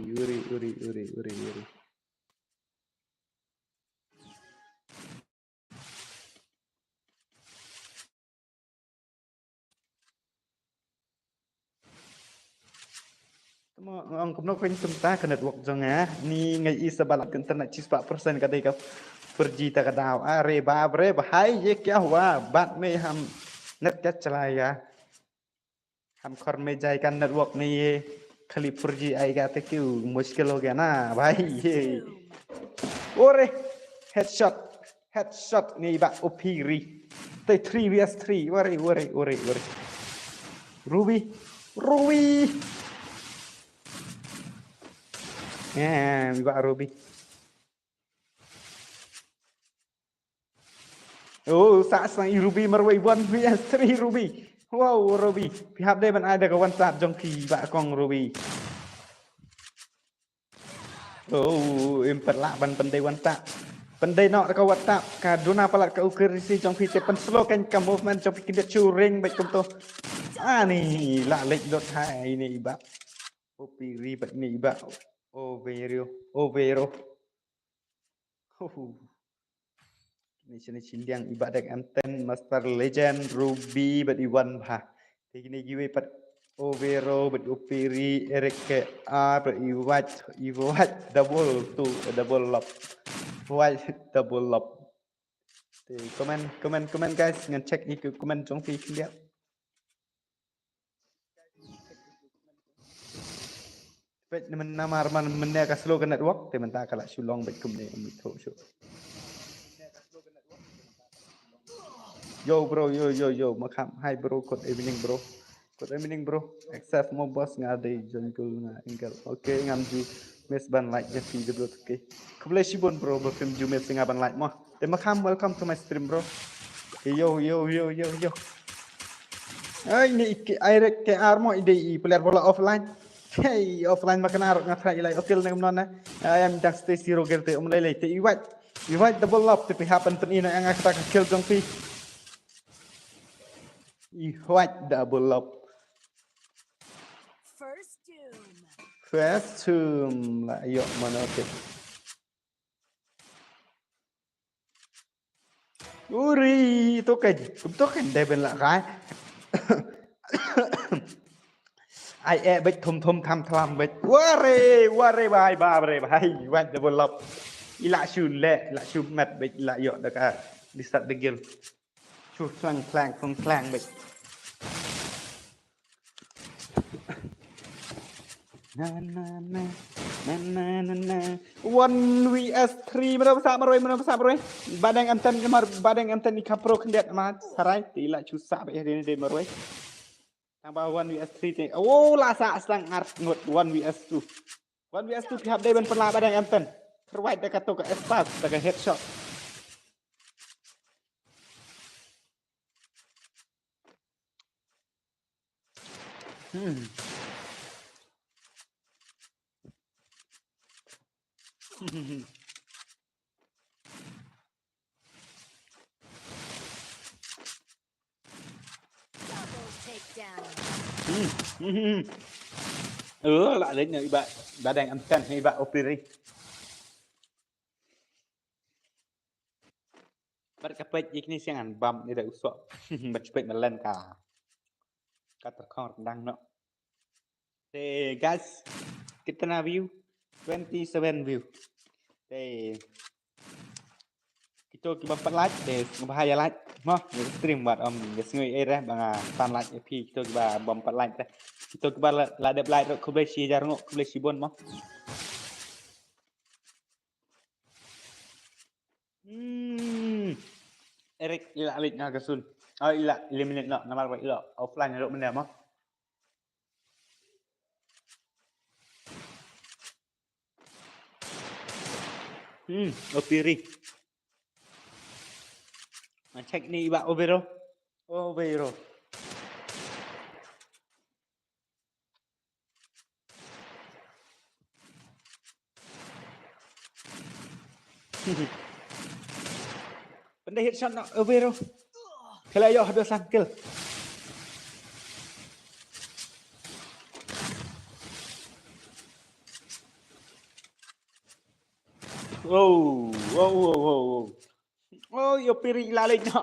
uri, uri, uri, uri, uri. Tama ong kumno kwen tum ta ka network jong nga ni ngai i sa balat ka internet chi spah percent ka dei ka four G ta ka daw. Are ba bre ba hai ye kya hua bat me ham net ka chala ya. Ham khor me jai ka network ni ye khali four G ai ga te kyu mushkil ho gaya na bhai ye. Ore headshot. Headshot ni ba Opiri. Te three V S three. Wari, wari, wari, wari. Ruby. Ruby. Eh, ni ba Ruby. Oh, sa sang i Ruby marwei one V S three Ruby. Wow, Ruby. Phi hap dei ban ai da ka one tap jong ki ba kong Ruby. Oh, im pat lah ban pyndei one tap. Pyndei noh ka one tap ka duna palat ka accuracy jong phi te pynslow kan ka movement jong phi khyndiat shu ring bad kumto. Ani la lek dot hai ni iba. Opiri bad ni iba. Overo, Overo. Huh. Ni sini sindiang iba dek M ten Master Legend Ruby bad Iwan bha. Te kine giwe pat Overo bad Opiri Eric ke a bad Iwat Iwat double two double lop. White double lop. Te comment comment comment guys ngan check ni ke comment jong phi khyndiat. Peit ne men namar man men ne ka slow ka network te men ta ka la shu long bad kum ne um tho shu. Yo bro yo yo yo Makham hi bro good evening bro. Good evening bro. Accept mo boss nga dei jungle nga angle. Okay ngam ju miss ban like ya video okay. Khublei shibun bro ba phim ju miss nga ban like mo. Te Makham welcome to my stream bro. Okay, yo yo yo yo yo. Ai ni ki ai rek ke armo i dei i player bola offline. Hey offline ma kana rok nga try ilai okil nang mnon na. Ai am dak stay zero gel te um lei lei te i white. I white double lop te pi happen pen ina ang akta ka kill jong pi. I white double lop. First tomb. First tomb la yo mano te. Uri, to kan, to kan dei ben la kai. Ai eh bet thum thum tham tham bet. Ware, ware bai ba bre bai. Wan de bolop. Ila shu le, ila shu met bet ila yo da ka. Di start de gil. Shu slang slang slang slang bet. Na na na na na na na. One V S three mana basa maroi mana basa maroi. Badeng anten kamar badeng anten ni kapro kendet ma sarai ti la chusa ba ya dene de maroi. Tang ba one V S three te. Oh la sa aslang art ngut one V S two. One V S two pihap dei ban pala badeng anten. Terwait da kato ka espas da ka headshot. Hmm. Double takedown. Hmm. Hmm. Ơ, la leh na iba, ba dang anten iba opiri. Bad ka peit ïa kine siang an bam ni da u soh. Bad peit ma len ka. Ka tyrkhong ryndang noh. Te guys, kitna view? Twenty seven view. Te kito kiba pat like te sngewbha ïa like mo, ïa stream bad ym ïa sngew ei re ba nga pan like ïa phi kito kiba bym pat like te. Kito kiba la, la dep like ruh khublei shihajar nguh, khublei shibun mo. Hmm. Eric, i la leit na ka sun. Oh, i la eliminate noh, namar ba i la offline ruh mynne mo. Hmm, Opiri. Nga check ni i Bah Overo. Overo. Pynda headshot na Overo. Kala yo haduh sangkel. Wow, wow, wow, wow, wow. Oh, yo piri la lek na.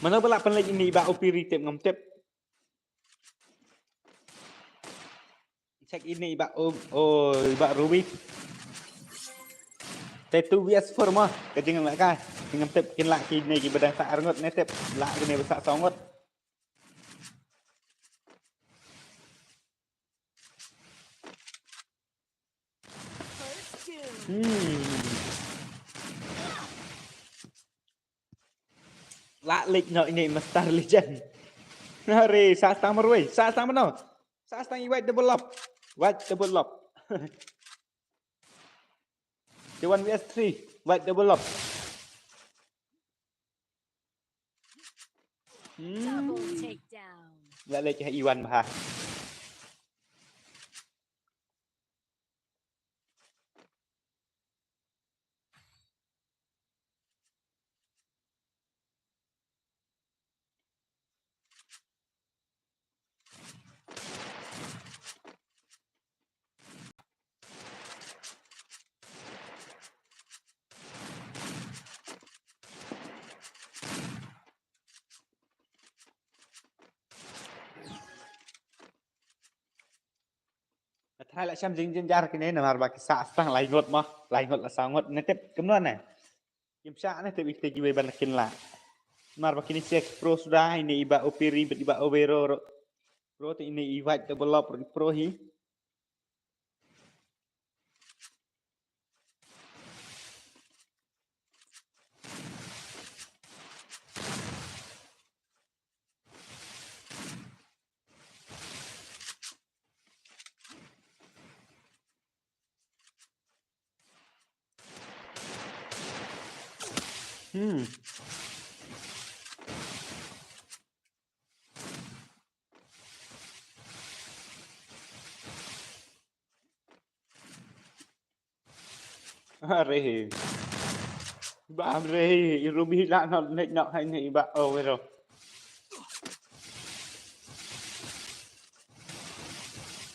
Mano ba la pynleit ine i Bah Opiri, tip ngam tip. Check ine i Bah, oh, oh, i Bah Ruby. Te two V S four mo, ka jinglah ka. Ngam tip kin lah kine kiba dang sah arngut ne tip. Lah kine ba sah saw ngut. Hmm. Lah lek noh ine i Master Legend. Hare, sah stang marwei, sah stang mano. Sah stang i White Double Lop. White Double Lop. Te one V S three, White Double Lop. Hmm. Double takedown. Lah lek ha i Wan bha. Nga try lah shem jingjynjar kine namar ba ki sah stang lai ngut mo, lai ngut la saw ngut, ne tip kumno ne. Kim shah ne tip ite kiwei ban kin lah. Namar ba kine sek pro suda, ine i Bah Opiri bad i Bah Overo ro. Pro te ine i White Double Lop ro pro hi. Hmm. Are. Ba am re, i Ruby la not nek nok hai ne i Bah Overo.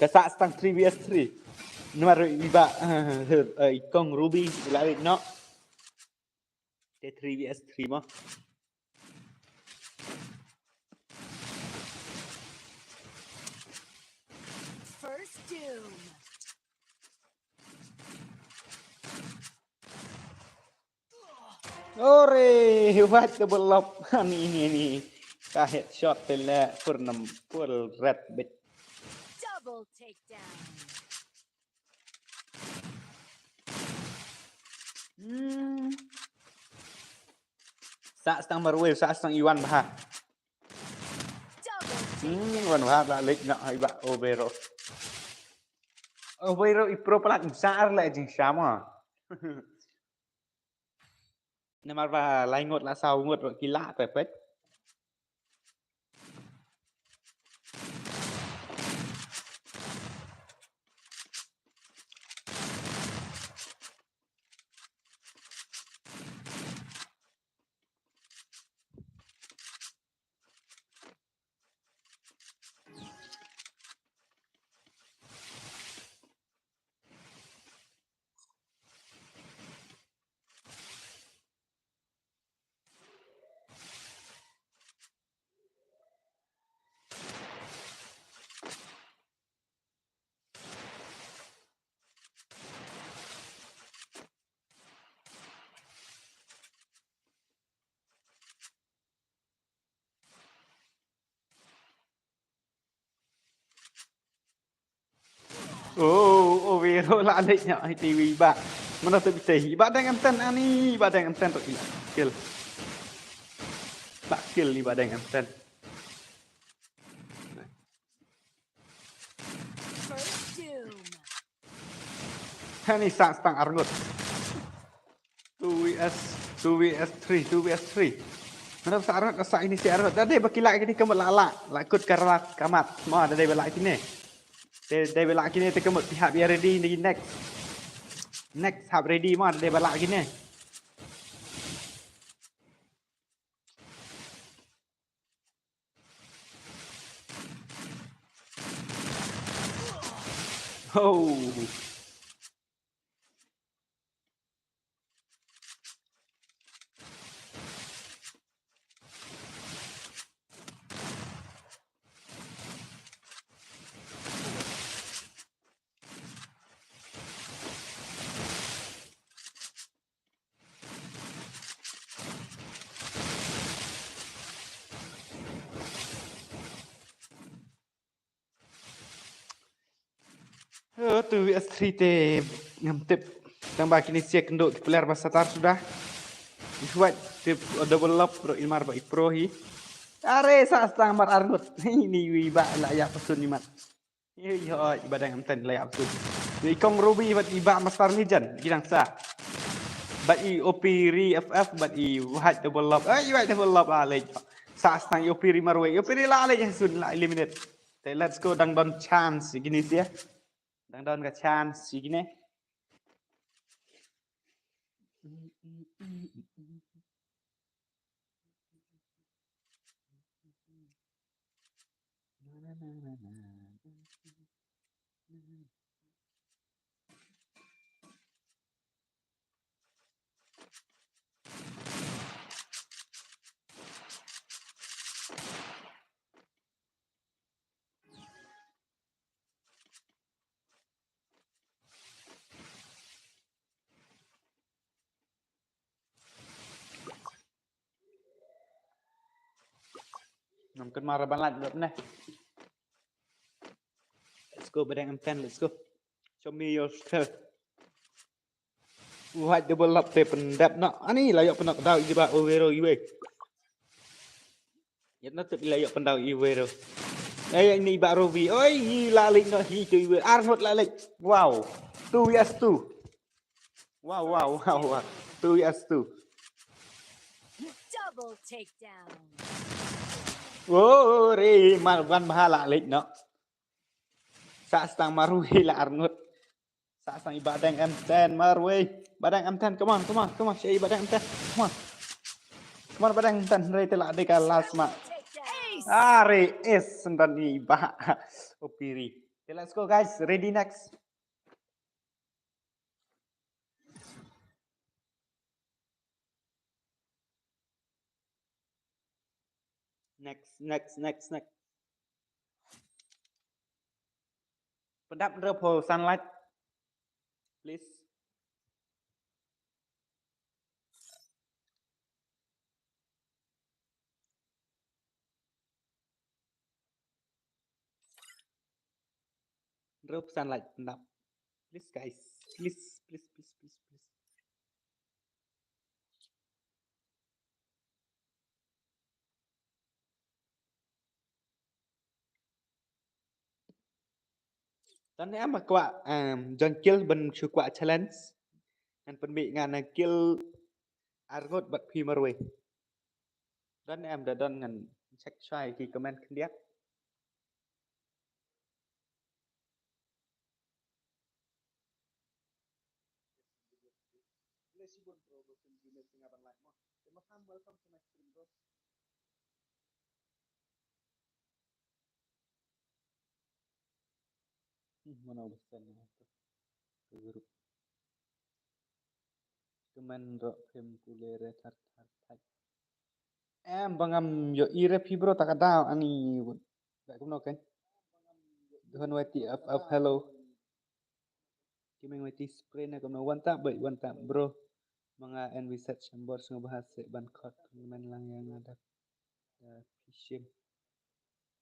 Ka sah stang three V S three. Namar i Bah, eh, eh, i Kong Ruby la nek nok. Te three V S three mo. First doom. Ore, White Double Lop. Ani, ani, ani. Ka headshot te le full nam, full red bit. Double takedown. Hmm. Sah stang marwei, sah stang i Wan bha. Hmm, Wan bha la lek na hai Bah Overo. Overo i pro palat sah ar la jing sama. Namar ba lai ngut la saw ngut ki lah pepet. Oh, oh, Vero la leh nya ai ti wi ba. Mana tu bisa i ba dang M ten ani, i ba dang M ten tu ila. Kill. Ba kill i ba dang M ten. First doom. Hani sa stang arngut. Two V S, two V S three, two V S three. Mana sa arngut sa ini si arngut. Dade ba ki la kini ka mut la la. La kut ka ra ka mat. Ma dade ba la kini. Dade ba la kini te ka mut pihak ya ready ni next. Next hap ready ma dade ba la kini. Oh. Oh, two V S three te ngam tip. Tang ba kini sia kendo ki player ba satar sudah. Ni huat tip double lop bro imar ba i pro hi. Are sa stang mar arngut. Ini wi ba la ya pasun imat. Yo yo i ba dang M ten la ya pasun. Ni kong Ruby bat i ba Master Legend gidang sa. Bat i O P ri F F bat i huat double lop. Ai huat double lop a lej. Sa stang i O P ri marwei. I O P ri la lej sun la eliminate. Te let's go dang don chance gini sia. Dang don ka chance gini. Ngam kynmaw ra ban lait lut ne. Let's go, ba dang M ten, let's go. Show me your skill. Wah, double lap te pyndep na. Ani la ïoh pynok daw i ba Overo iwe. Yat na tip i la ïoh pyndaw i Overo. Eh, ini ba Robi. Oi, i la lek na hi tu iwe. Arngut la lek. Wow. Two yes two. Wow, wow, wow, wow. Two yes two. Double takedown. Oh, re, mar wan bha la lek no. Sa stang maru hi la arngut. Sa stang i ba dang M ten marwei. Ba dang M ten, come on, come on, come on. Shei ba dang M ten. Come on. Come on, ba dang M ten. Re te la de ka last ma. Ace. Are es sendan i ba. Opiri. Okay, let's go guys. Ready next. Next, next, next, next. Pyndap hynriew phew san like, please. Hynriew phew san like pyndap. Please guys, please, please, please, please, please. Don ne em ba kwah, em, John Kill ban shu kwah challenge. Ngan pynbeit ngan kill arngut bad phi marwei. Don ne em da don ngan check shai ki comment khyndiat. Hmm, mana udah send tu. Ke grup. Kemen rok phim kule re thar thar thar. Em, ba ngam ïoh i re phi bro, ta ka daw ani. Ba kumno kan? Duhan wati up up hello. Kimeng wati spray na kumno, wan ta bai wan ta bro. Manga en wi set shambor sngewbha se ban khot men lang yang ada. Da phi shim.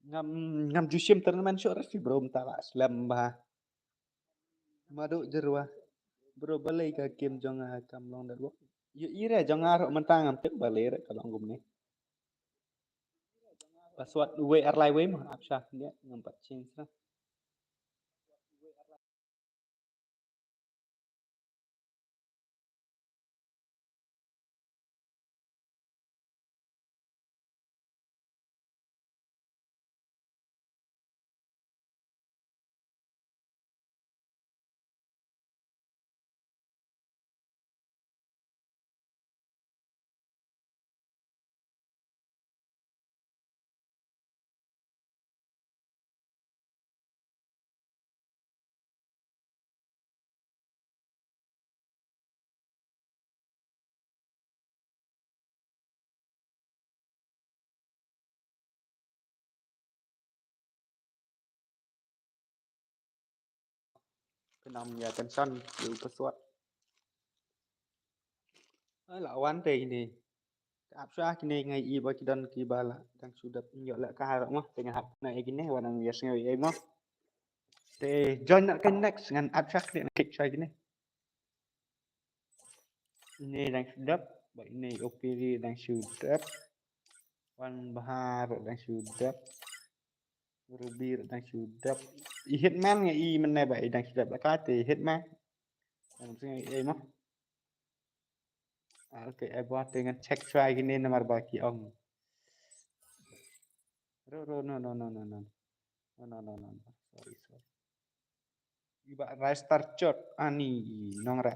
Ngam, ngam ju shim tournament shoh ra phi bro, mynta la slem bha. Madu jerwa. Bro, balei ka game jong nga kam long network. Ïohi re jong nga ruh mynta ngam tip balei re ka long kumne. Password uwei ar lai wei ma ap sha ne ngam pat change ra. Kynam ïa kan san ïa u password. Ai la wan te kine. Ka ap sha kine ngai i ba ki don ki ba la dang shu dep ïoh leh ka hai rok mo te ngan hap na ïa kine wan nang ïa sngew ïa mo. Te join na ka next ngan ap sha kine na kik sha kine. Ine dang shu dep ba ine opiri dang shu dep. Wan bahar dang shu dep. Ruby dang shu dep. I hitman nga i mynne ba i dang shu dep la ka te hitman. Dang shu ngai i mo. Ah, okay, ai ba te ngan check try kine namar ba ki ong. Ro ro no no no no no. No no no no no. Sorry sorry. Iba Ristar Chot ani nongre.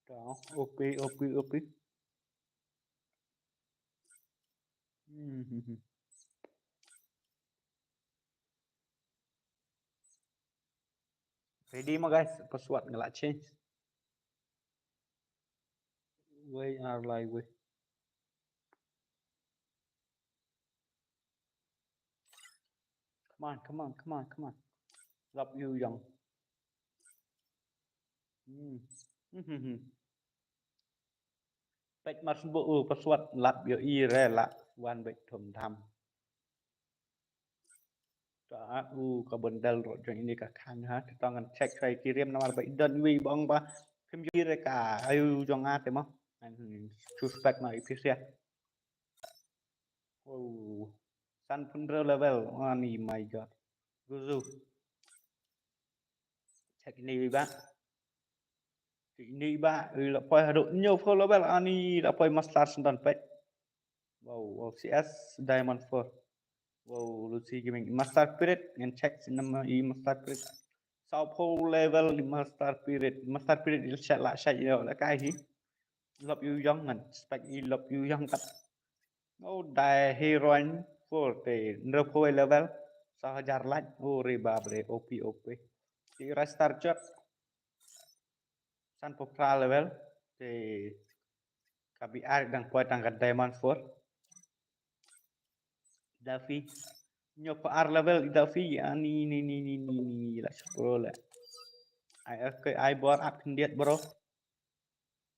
Down. Opi opi opi. Hmm, hmm, hmm. Ready mo guys, password nga la change. Wei ar lai wei. Come on, come on, come on, come on. Love you, young. Hmm. Hmm, hmm, hmm. Pek mar sbu u password lap yo i re la wan bek thum tham. Ta u ka bendel ro jong ini ka khang ha, kita ngan check sai kirim namar ba i don wi bong ba kim yo i re ka ayu jong a te mo. Ngan suspect na i pisia. Oh, san pun re level. Ani my god. Guzu. Check ini wi ba. Ini ba, ila poi hadu new four level ani ila poi master sendan pek. Wow, wow, C S Diamond four. Wow, Lucy Gaming. Master Spirit, ngan check si nama i Master Spirit. Sau four level i Master Spirit. Master Spirit ila chat la chat ila la kai hi. Love you young ngan. Spek i love you young kat. Oh, dai heroine four te. Nro four level. Sa hajar like. Oh, re bab re. O P, O P. Ti Ristar Chot. San pok pra level. Te ka bi ar dang poi tang ka diamond four. Dafi. Nyo pa ar level i Dafi ani ni ni ni ni ni la sukro la. Ai okay ai bor ap khyndiat bro.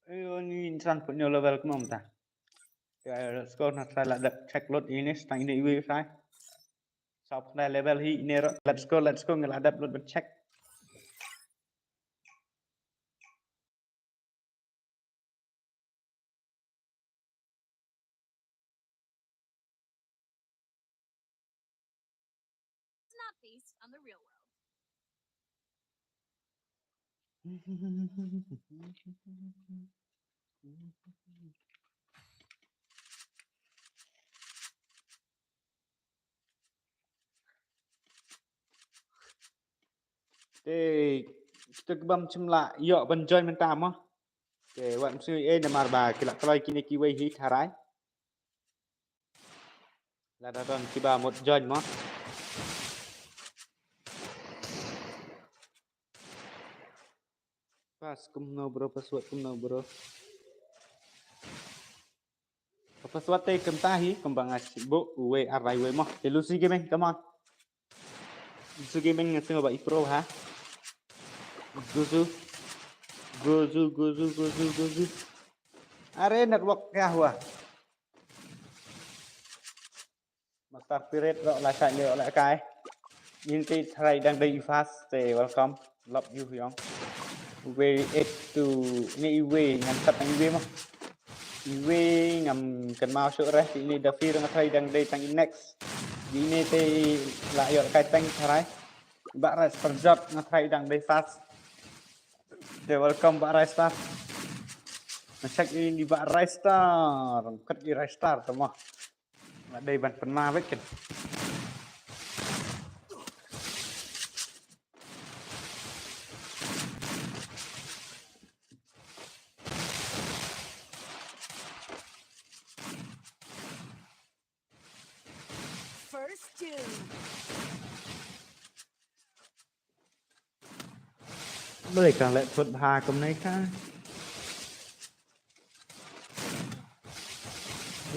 Ayo ni insan pok nyo level kumam ta. Ya let's go na try la dep check load ini stang ini iwi sai. Sap na level hi ini ro. Let's go, let's go ngela dep load check. It's not based on the real world. Te kita kibam chim la ïoh ban join mynta mo. Te wat msui eh namar ba ki la kloi kine kiwei hi tharai. Lada don kiba mut join mo. Pas kumno bro, password kumno bro. Password te kumta hi kumba nga sibuk uwei ar lai wei mo. Te Lucy Gaming, come on. Lucy Gaming nga sing ba i pro ha. Guzu. Guzu, guzu, guzu, guzu. Are network kya hua? Master Spirit ro la sa nyo la kai. Ïa ine i tharai dang dei i fast te welcome. Love you yong. Wei eight two, ine i wei ngan tap ine i wei mo. I wei ngam kynmaw shuh re, ine da phi nga tharai dang dei tang i next. Ine te la ïoh kai tang tharai. Bah Rai Star jot nga tharai dang dei fast. Te welcome Bah Rai Star. Nga check ine i Bah Rai Star. Kat i Rai Star te mo. Nga dei ban pynma bad kin. First two. Balei ka leh thut bha kumne ka.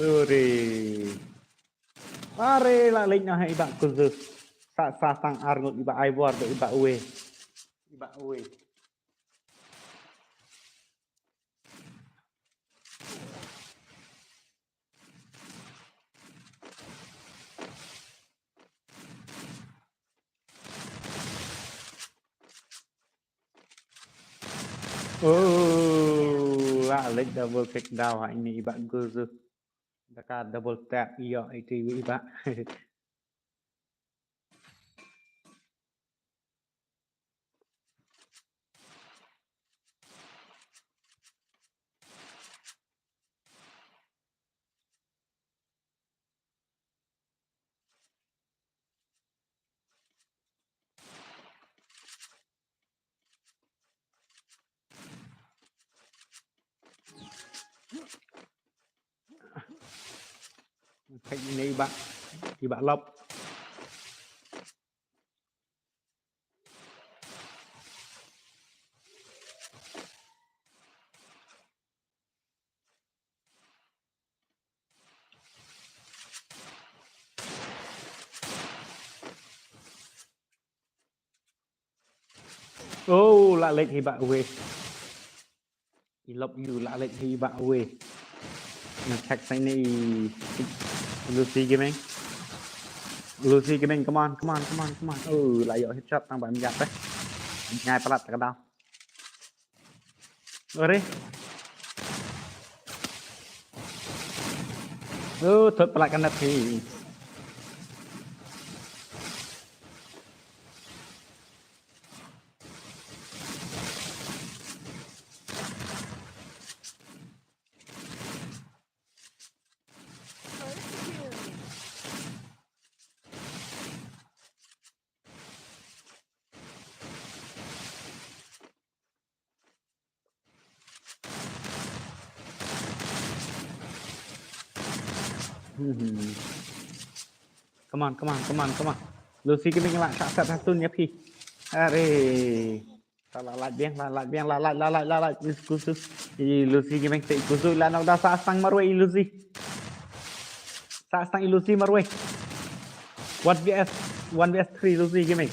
Uri. Are la leit noh i Bah Kuzu. Sa sa tang ar ngut i Bah Aibor bad i Bah Uwe. I Bah Uwe. Oh, la leit double kick daw ha ine i Bah Gozu. Da ka double tap ïoh ïa i Bah. Thait ine i Bah, i Bah Lop. Oh, la leit hi Bah Uwe. I love you, la leit hi Bah Uwe. Nga check sa ine i Lucy Gaming. Lucy Gaming, come on, come on, come on, come on. Oh, la ïoh headshot tang ba ym ïap eh. Ngai palat ka daw. Ore. Oh, thut palat ka net hi. Hmm. Come on, come on, come on, come on. Lucy Gaming la shah set ha tun ïa phi. Are. La la la biang, la la biang, la la la la la. Exclusive. I Lucy Gaming te exclusive la knock da sa sang marwei i Lucy. Sa sang i Lucy marwei. One V S, one V S three Lucy Gaming.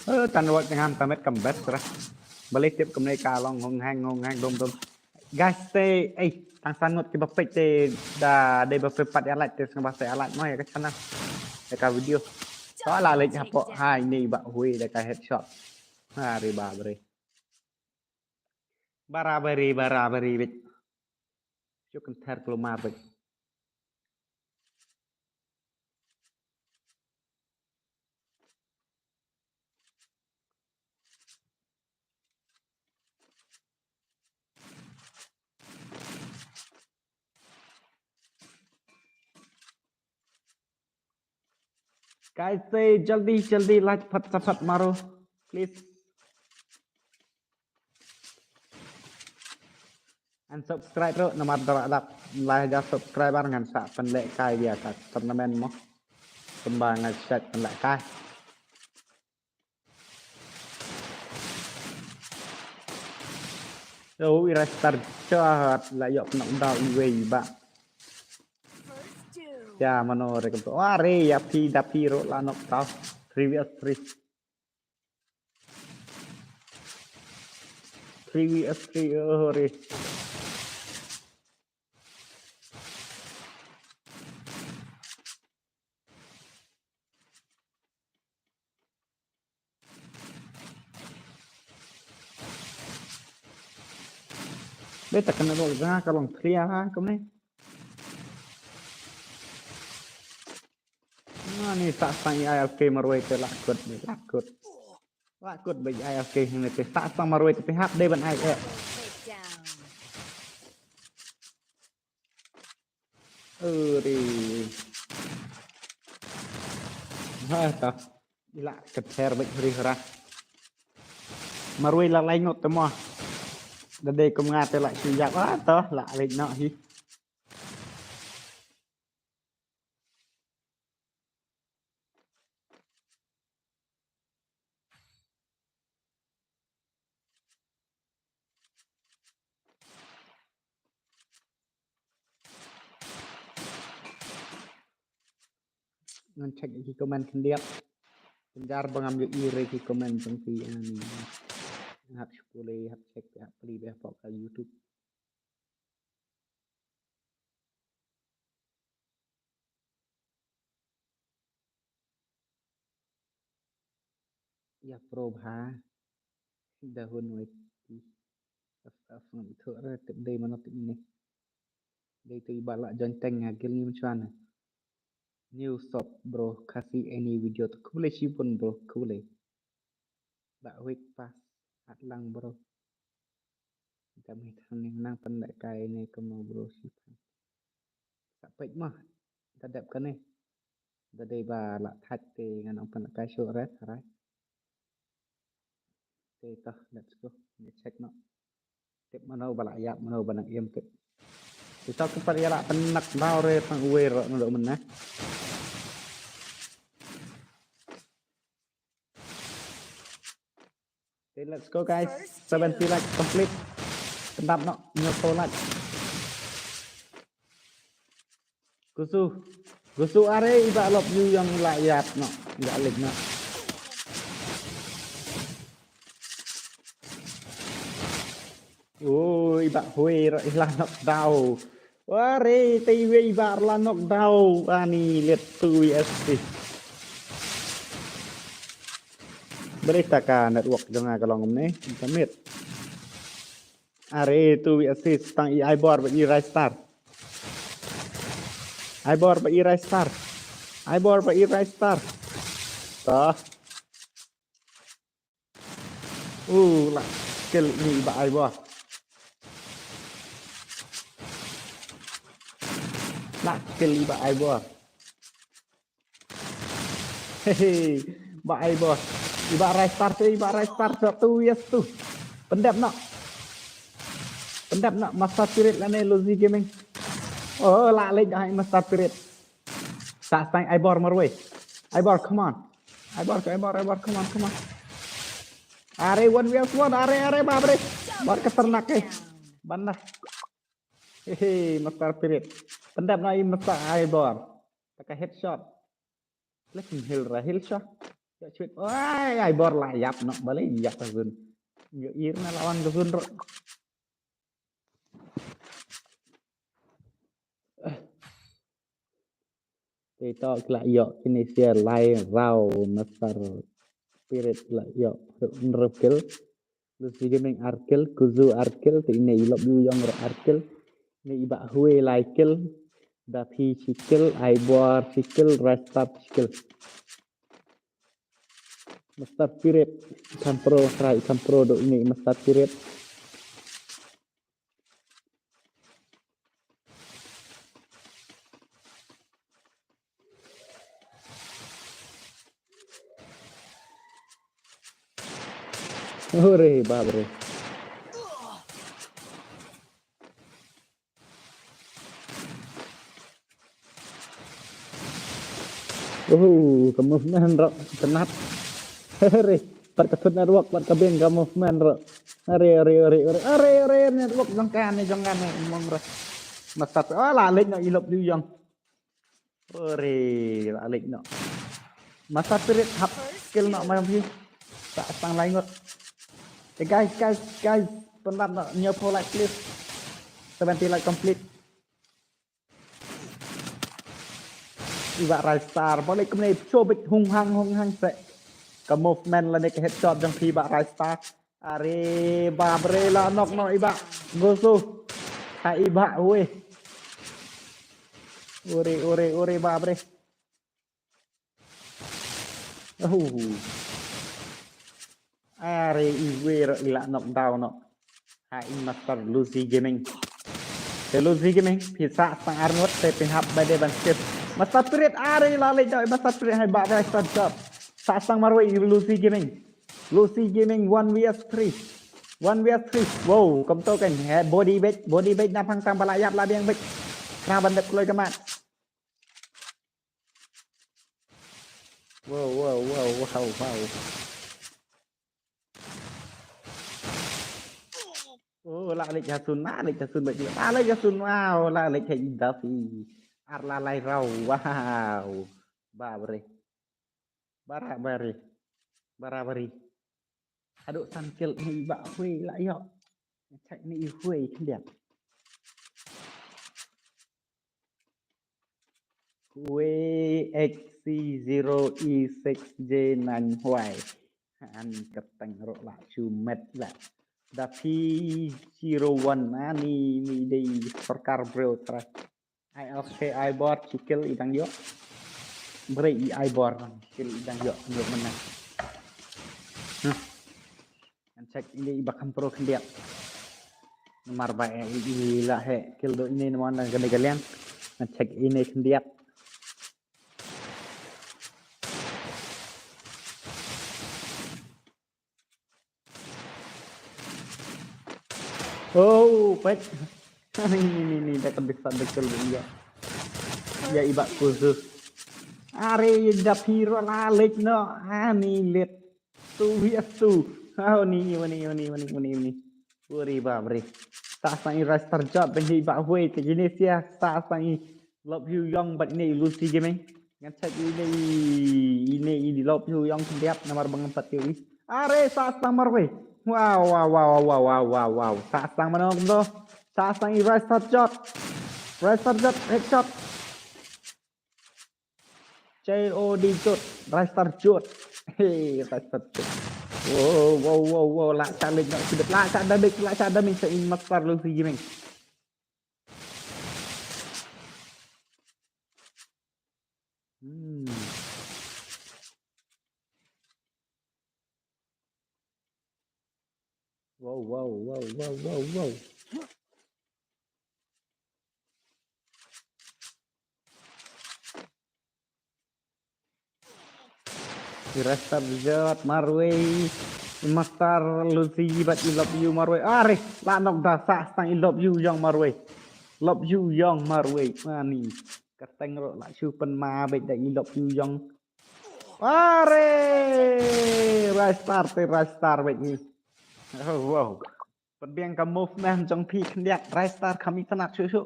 Eh, tan wat ngam tamet kam bet sra. Balei tip kumne ka long hong hang, hong hang, dom, dom. Guys, te, eh, tang san ngut kiba peit te da dei ba peit pat ïa like te sngewbha sa ïa like mo ïa ka channel. Ïa ka video. To la leit hapoh hai ni ba hui da ka headshot. Hari ba bri. Bara bri, bara bri bit. Shu kan ter kulmar bit. Guys, te jaldi jaldi like phat sa phat maro, please. And subscribe ruh namar da la dap lai hajar subscriber ngan sa pynlehkai ïa ka tournament mo. Kumba nga sa pynlehkai. Yo, i Rai Star jot la ïoh knock down iwei ba. Ya mano re kumto. Wah re ya phi da phi ruh la knock down. Three V S three. Three V S three, oh re. Dei ta ka network jong nga ka long clear ha kumne. Ani sa sang i A F K marwei te la kut ni, la kut. La kut ba i A F K hangne te sa sang marwei te hap dei ban ai eh. Uri. Ha ta. Ila ka ther bek hri hra. Marwei la lai ngot te mo. Da dei kum nga te la shu yak. Ah, to, la leit noh hi. Ngan check ki comment khyndiat. Pynjar ba ngam ïohi re ki comment jong phi ani. Hap shu pule, hap check, hap plie, hap pok ka YouTube. Ïa pro bha. Da hun wai ti. Af af ngam ithuh re tip dei mano tip ne. Dei tu i ba la join teng ha gil ngi mynshwa ne. New sub bro, Khasi any video to kule shibun bro, kule. Ba week pass at lang bro. Dam hi than ning nang pan da kai ne kamo bro shibun. Sa pek mah. Da dep kane. Da dei ba la thach te ngan ong pan da kai shu ret rai. Te to, let's go. Ngi check noh. Tip mano ba la ïap, mano ba nang im tip. Te to, ki par ïa la pynnak daw re tang uwei ro na do mynne. Te let's go guys. Seventy like complete. Pyndap noh, nyo to like. Kusu. Kusu are i ba lop yu yang la ïap noh. Ïa lik noh. Oh, i ba hoi ra i la knock down. Ware, te i wei i ba la knock down. Ani let tu wi esti. Beri ta ka network jong nga ka long ne. Internet. Are tu wi assist tang i Aibor ba i Rai Star. Aibor ba i Rai Star. Aibor ba i Rai Star. Tah. Uh, la kill ni i ba Aibor. La kill i ba Aibor. Hehe, ba Aibor. I ba Rai Star tu, i ba Rai Star tu, tu, yes tu. Pyndep noh. Pyndep noh, Master Spirit lane Luzi Gaming. Oh, la leh dah Master Spirit. Sa stang Aibor marwei. Aibor, come on. Aibor, Aibor, Aibor, come on, come on. Are one versus one, are, are, babre. Bor ka ternak eh. Ban dah. Hehe, Master Spirit. Pyndep noh i Master Aibor. Ta ka headshot. Leh kin heal ra heal shah. Ïa chwit. Oi, Aibor la ïap noh, balei ïap ka gun. Ïa ir na lawan ka gun ro. Te to ki la ïoh kine sia lai rau Master Spirit la ïoh hynriew kill. Lucy Gaming ar kill, Kuzu ar kill, te ine i Lop Yu Yong ruh ar kill. Ine i Bah Hue lai kill, Dapi shi kill, Aibor shi kill, Rasta shi kill. Master Spirit, Ikan Pro, Rai Ikan Pro do ine i Master Spirit. Hore, babre. Uhu, ka movement ro, ka nat. Hore, pat ka thut network, pat ka beng ka movement ro. Hore, hore, hore, hore, hore, hore, network jong kane, jong kane, mong ro. Masat, oh, la leh noh i Lop Yu Yong. Hore, la leh noh. Master Spirit hap kill noh ma phi. Sa stang lai ngut. Hey guys, guys, guys, pyndap noh, nyo pho like please. Seventy like complete. I Bah Rai Star, balik kumne, chobit hung hang, hung hang se. Ka movement lane ka headshot jong phi Bah Rai Star. Are, babre la knock noh i Bah. Gosu. Ai ba, weh. Ore, ore, ore, babre. Oh. Are iwei ruh i la knockdown noh. Ha i Master Lucy Gaming. Te Lucy Gaming, phi sah tang ar ngut te phi hap ba dei ban skip. Master Spirit, are la leit noh i Master Spirit, hai ba ba start job. Sah tang marwei i Lucy Gaming. Lucy Gaming one versus three. One versus three. Wow, kumto kan, he, body bait, body bait na phang tang ba la ïap la biang bait. Kra ban dep kloi ka mat. Wow, wow, wow, wow, wow. Oh, la leit ha sun, la leit ha sun, la leit ha sun, wow, la leit ha i Duffy. Ar la lai rau, wow. Babre. Barabari. Barabari. Haduh san kill ni i Bah Huei la ïoh. Check ni i Huei khyndiat. Huei X C zero E six J nine Huei. Ani kyrteng ruh la shu met la. Duffy zero one, ani ni dei sorkar briew trai. Ai, okay, Ivor, shi kill i dang ïoh. Brei i Ivor, shi kill i dang ïoh, ïoh menang. Hmm. Ngan check ine i Bah Kham Pro khyndiat. Namar ba i, i, i la heh kill doh ine namar nang kane ka liang. Ngan check ine khyndiat. Oh, peit. Ni, ni, ni, ni, da ka bisa betul dia. Ïa i Bah Kuzu. Are ïa Duffy ruh la leit noh. Ani leit. Tu ïa tu. Oh, ni, ni, ni, ni, ni, ni, ni. Uri babri. Sah tang i Raster Jot bad i Bah Huei te jini sia. Sah tang i Love You Young bad ine i Lucy Gaming. Ngan check ine i, ine i Love You Young khyndiat namar ba ngam pat ïohi. Are sah tang marwei. Wow, wow, wow. Sah tang mano kumto. Sah tang i Raster Jot. Raster Jot headshot. J O D Jot, Raster Jot. Hey, Raster Jot. Wow, wow, wow, wow, la shah leit noh, la shah damage, la shah damage sa i Master Lucy Gaming. Hmm. Wow, wow, wow, wow, wow, wow. I Raster Jot marwei, i Master Lucy bad i Love You marwei. Are, la knock down sah tang i Love You Young marwei. Love You Young marwei. Ani, kyrteng ruh la shu pynma bad da i Love You Young. Are! Raster te Raster bad ni. Oh, wow. Pynbiang ka movement jong phi khyndiat, Raster kham itynnad shuh shuh.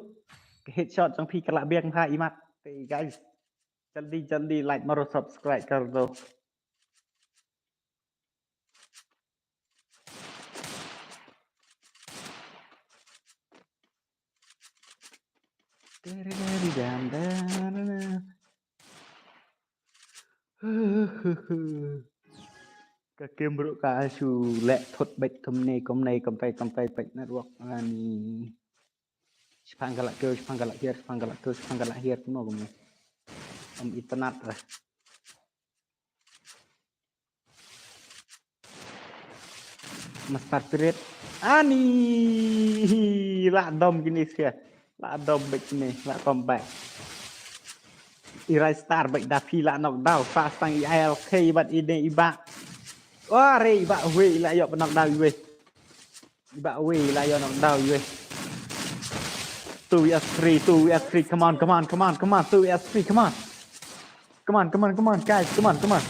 Ka headshot jong phi ka la biang ha i mat. Te guys, jaldi jaldi like maro subscribe kar do. Ka game ruh ka shu leh thut bad kumne kumne kumtai kumtai bad network ani. Shipang ka la kiew, shipang ka la hiar, shipang ka la kiew, shipang ka la hiar kumno kumno. Ym itynnad re. Master Spirit. Ani! La dom kine sia. La dom bad kine, la comeback. I Raster bad Duffy la knock down. Sah tang i I L K bad ine i Bah. Are i Bah Huei la ïoh knock down iwei. I Bah Huei la ïoh knock down iwei. Two versus three, two versus three. Come on, come on, come on, come on. Two versus three, come on. Come on, come on, come on, guys, come on, come on.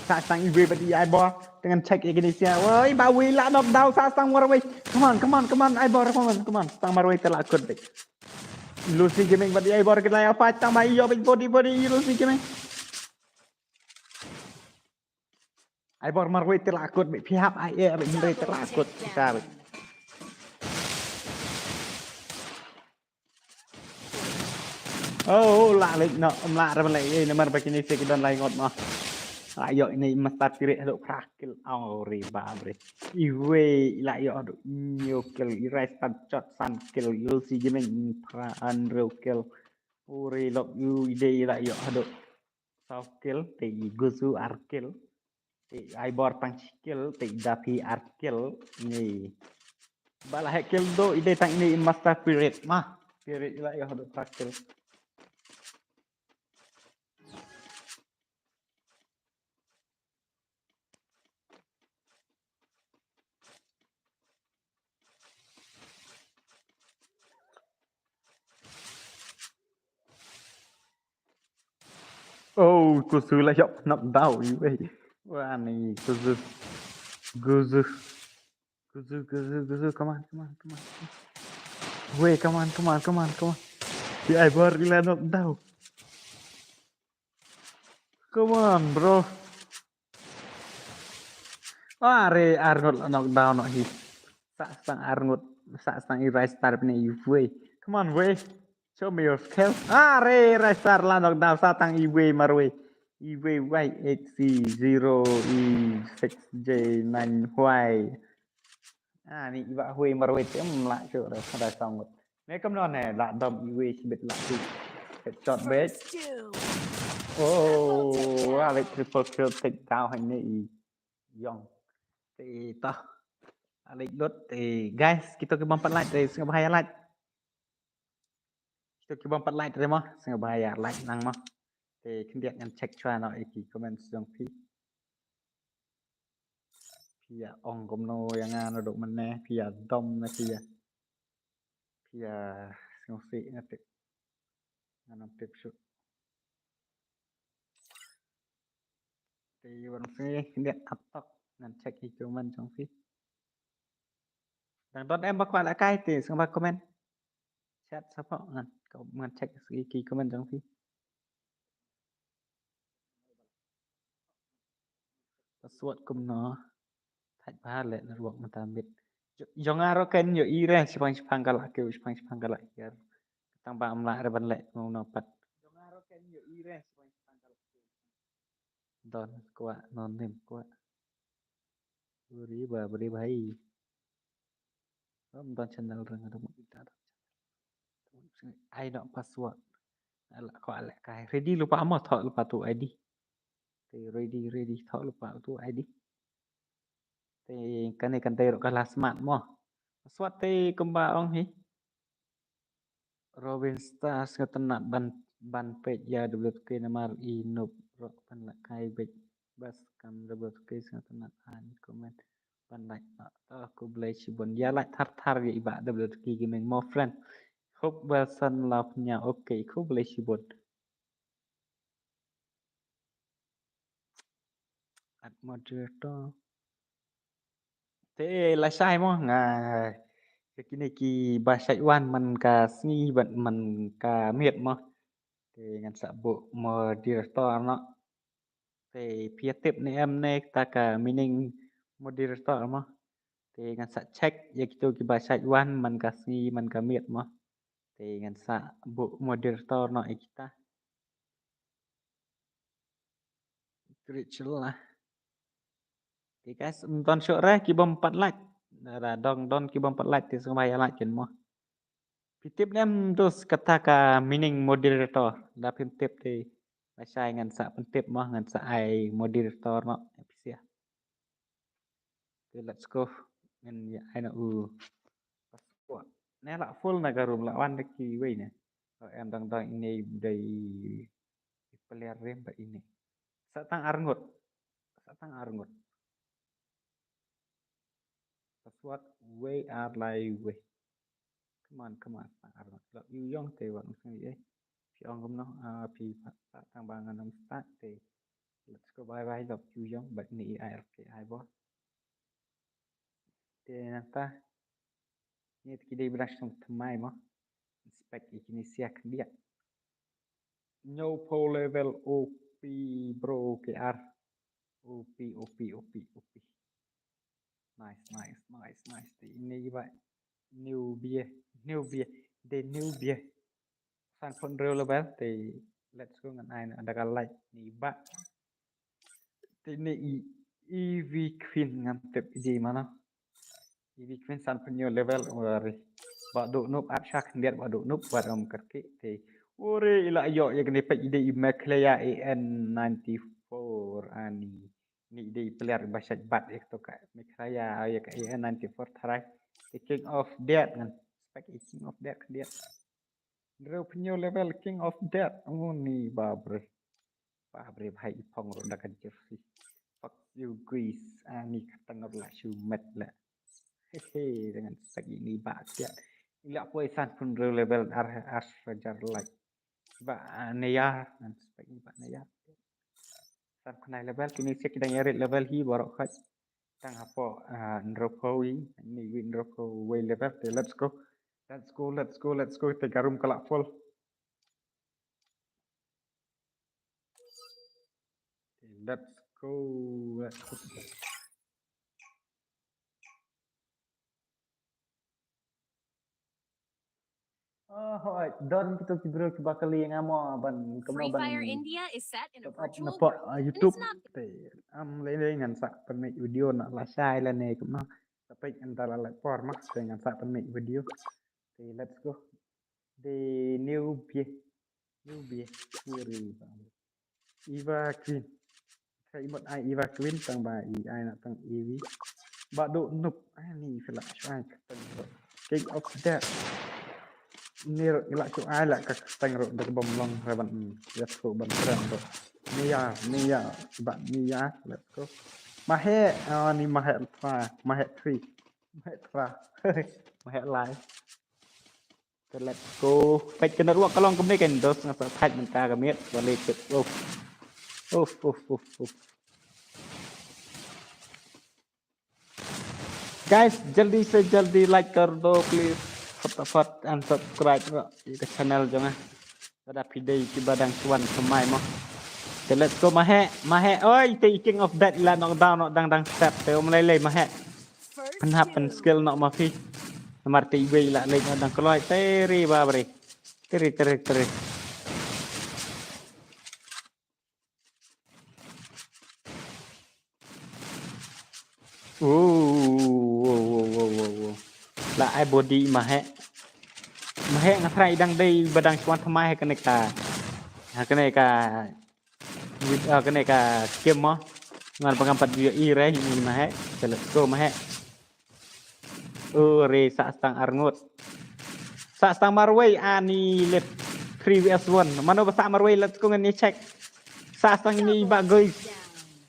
Sah tang iwei bad i Ivor. Te ngan check ïa kine sia. Woi, Bah Huei la knock down, sah tang marwei. Come on, come on, come on, Ivor, come on, come on. Tang marwei te la kut bad. Lucy Gaming bad i Ivor ki la ïa fight tang ba ïoh bad body body i Lucy Gaming. Ivor marwei te la kut bad, phi hap ai eh bad, marwei te la kut. Phi hap. Oh, la leh noh, ym lah re ban leh ei namar ba kine sia ki don lai ngut mo. La ïoh ine i Master Pirate haduh phra kill. Aw re bap re. Iwei i la ïoh haduh hynñiew kill. I Rai Star Chot san kill. I Lucy Gaming phra hynriew kill. Ure lok u i dei i la ïoh haduh saw kill. Te i Guzu ar kill. Te i Aibor tang shi kill. Te i Dapi ar kill. Ni. Ba la heh kill do i dei tang ine i Master Pirate ma. Pirate i la ïoh haduh phra kill. Oh, Kuzu la ïoh knockdown iwei. Wah ni Kuzu. Kuzu. Kuzu, Kuzu, Kuzu, come on, come on, come on. Wei, come on, come on, come on, come on. I Aibor i la knockdown. Come on, bro. Are, ar ngut la knockdown noh hi. Sa stang ar ngut, sa stang i Rai Star pne iwei. Come on, Wei. Show me your skill. Are, Rai Star la knockdown, sa tang iwei marwei. Iwei Y eight C zero E six J nine Y. Ah, ni iba Wei marwei te, mm, la shu re, kada song ngut. Ne kam non ne, la dom iwei shibit la tu. Headshot bek. Oh, ale triple kill, take down hynne i Yong. Te tah. Ale lut te, guys, kito ki bym pat like te, sngewbha ïa like. Kito ki bym pat like te mo, sngewbha ïa like lang mo. Te khyndiat ngan check shuwa noh ïa ki comment jong phi. Phi ïa ong kumno ïa nga naduh mynne, phi ïa dom ne phi ïa, phi ïa sngewsih ne tip. Ngan ym tip shuh. Te wan sngi khyndiat ap tok ngan check ïa ki comment jong phi. Dang don em ba kwah lehkai te sngewbha comment. Chat support ngan, ngan check ïa ki comment jong phi. Password kumno? Thait bha leh network mynta miet. Jo-, jong nga ruh ken ïohi re, shipang shipang ka la kiew, shipang shipang ka la kiar. Tang ba ym lah re ban leh kumno pat. Jong nga ruh ken ïohi re, shipang shipang ka la kiew. Don kwah, non nim kwah. Bri ba, bri bhai. Ym don channel re nga dang mut ita. Ai noh password. Ala ko ala kai. Ready lypa mo, thoh lypa tu I D. Te ready, ready, thoh lypa tu I D. Te kane kan dei ruh ka la smat mo. Password te kumba ong hi. Robin Stars nga tnat ban, ban peit ïa W T K namar i noob ruh ban lehkai beit bas kam W T K nga tnat an comment ban like na. To khublei shibun ïa like thar thar ïa i bah W T K Gaming mo friend. Hope well son love nya okay khublei shibun. Add moderator. Te lashai mo nga. Te kine kiba shait wan man ka sngi bad man ka miet mo. Te ngan sa buh moderator noh. Te phi ïa tip ne em ne kata ka meaning moderator mo. Te ngan sa check ïa kito kiba shait wan man ka sngi man ka miet mo. Te ngan sa buh moderator noh ïa kita. Great chill lah. Okay guys, ym don shuh re ki bym pat like. Lada dang don ki bym pat like te sngewbha ïa like kin mo. Phi tip ne em dus kata ka meaning moderator? Lada phim tip te lashai ngan sa pyntip mo, ngan sa ai moderator noh. Phi sia. Okay, let's go. Ngan ïa ai na u password. Ne la full na ka room la wan da kiwei ne. Em dang dang ine dei i player rim ba ine. Sa tang arngut. Sa tang arngut. Password wei ar lai wei. Come on, come on, start ar love you yong te wat ngi eh. Phi ong kumno, ah, phi pat tang ba ngan ym start te. Let's go, bye bye, love you yong, bad ni I R K I bo. Te nangta. Ni te ki dei brush tang thymmai mo. Inspect i kini siak dia. No pro level O P bro K R. O P, O P, O P, O P. Nice, nice, nice, nice. Te ini ba new beer, new beer, the new beer. San pun real level te let's go ngan ai na da ka like ni ba. Te ne i, i vi Queen ngam tip i ji mana. I vi Queen san pynyo level wari. Ba du nup ap sha khyndiat ba du nup ba dom kerki te. Wari ila yo ya kene pek ide i Meghalaya A N ninety-four ani. Ni ide i player ba shat bat ek to ka Meghalaya ya ka A N ninety-four tharai. The King of Death ngan. Spek i King of Death khyndiat. Hynriew phew hynñiew level King of Death. Oh ni babre. Babre bhai i phong ruh da ka jersey. Fuck you guys. Ah ni ka tang ruh la shu met la. Hehe dengan sagi ni ba tiat. Ila poi san phew hynriew level ar ar hajar like. Ba ah, ne ya ngan spek ni ba ne ya. San phew hynñiew level kini sek dang yarit level hi baroh khat. Tang hapoh ah, hynriew phew i ni wi hynriew phew wei level te let's go. Let's go, let's go, let's go. Te ka room ka la full. Let's go, let's go. Oh, hoi, don kito ki bro ki ba kali nga mo ban kumno Free ban Fire India is set in a top up virtual na pok world, ah, and YouTube. It's not Te am lei lei ngan sa pynmih video na la shai la ne kumno. Tapi anta la lek por mak te ngan sa pynmih video. Te let's go. The new bie. New bie. Uri ba. Eva Queen. Ka imot ai Eva Queen tang ba i ai na tang Evi. Ba do nup ai ni sila shuai ka tang ro. King of Death. Ni ro ila shuai la ka tang ro da bom long raban. Let's go ban kran ro. Ni ya, ni ya, ba ni ya. Let's go. Mahe, ah, ni mahe tra, mahe three. Mahe tra. Mahe lai. Te let's go. Peit ka network ka long kumne kan dos nga sa thait mynta ka miet. Wale peit. Uf. Uf, uf, uf, uf. Guys, jaldi se jaldi like kar do please. Fatafat and subscribe ro ïa ka channel jong nga. Pada pidei ki badang chuan semai mo. Te let's go mahe, mahe. Oi, te King of Death la knockdown no dang dang step te um lei lei mahe. Pynhap pyn skill nok ma phi. Namar te iwei la leit nok dang kloi. Teri babri. Teri, teri, teri. Oh, oh, oh, oh, oh, oh. La ai body mahe. Mahe nga try dang dei badang chuan thamai ha kane ka. Ha kane ka. With, ah, kane ka game mo. Ngan pangam pat view i re ni mahe. So let's go mahe. Uri sa stang arngut. Sa stang marwei ani let three v one. Mano ba sa marwei let's go ngan ni check. Sa stang ini iba gui.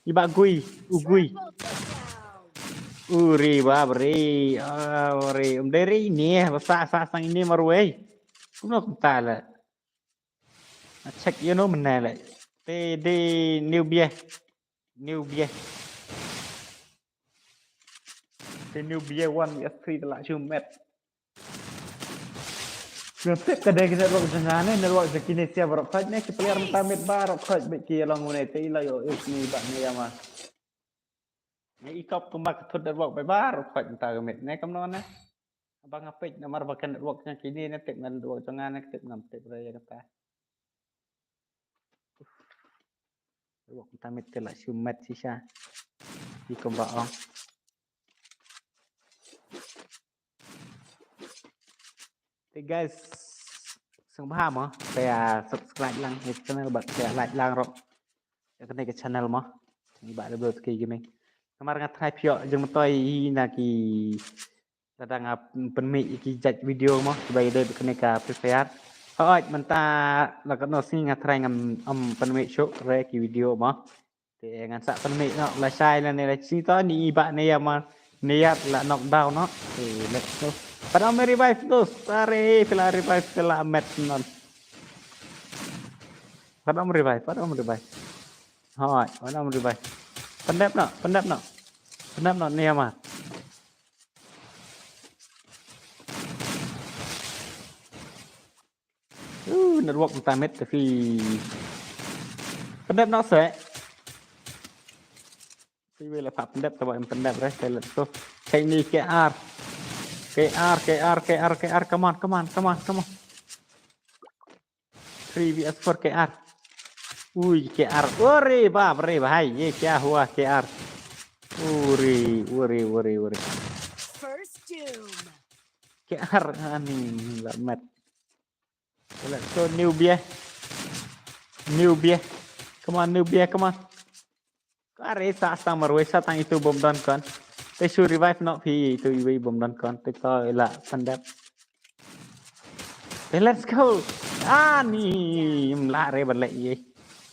Iba gui. Ugui. Uri babri. Ah, uri. Um deri ni ba sa sa stang ini marwei. Kumno kumta la. Check you know menele. Te de new bie. New bie. Te new bie one vs three la shu met. Ngan tip ka dei ki network jong nga ne network jong kine sia baroh khoit ne ki player mynta met baroh khoit bad ki long une te ila yo is ni ba ne ya ma. Ne i kop kumba ka thut network bai baroh khoit mynta ka met ne kam no ne. Ba nga peit namar ba ka network jong kine ne tip ngan network jong nga ne tip ngam tip re ya kata. Wok ta mit te la shu met shisha. Ki kumba ong. Te guys, sngewbha mo, te subscribe lang ïa ka channel bad te like lang ruh ïa kane ka channel mo. Ni ba da blood ki gaming. Namar nga try phi ïoh jingmyntoi na ki Lada nga pynmih ïa ki jait video mo kiba ïadei bad kane ka Free Fire. Hooid mynta la katno sngi nga try ngam ym pynmih shuh re ki video mo. Te ngan sa pynmih noh lashai lane la sngi to ni i Bah Neyar mo. Neyar la knockdown noh. Te let's go. Pat ym revive dos. Are phi la revive phi la met non. Pat ym revive, pat ym revive. Hooid, pat ym revive. Pyndep noh, pyndep noh. Pyndep noh Neyar mo. Uh, network mynta met te phi. Pyndep noh se. Phi wei la phah pyndep te ba em pyndep re, te let's go. Check ni K R. K R, K R, K R, K R, come on, come on, come on, come on. Three V S four K R. Ui, KR. Ore, bap re, bhai. Ye kya hua, KR? Ore, ore, ore, ore. First doom. KR, ani, la mat. Let's go, Nubia. Nubia. Come on, Nubia, come on. Are sa stang marwei sa tang itu bom don kon. Te shu revive no phi itu iwei bom don kon. Te to ila pandap. Te let's go. Ani, im la re ban leh ye.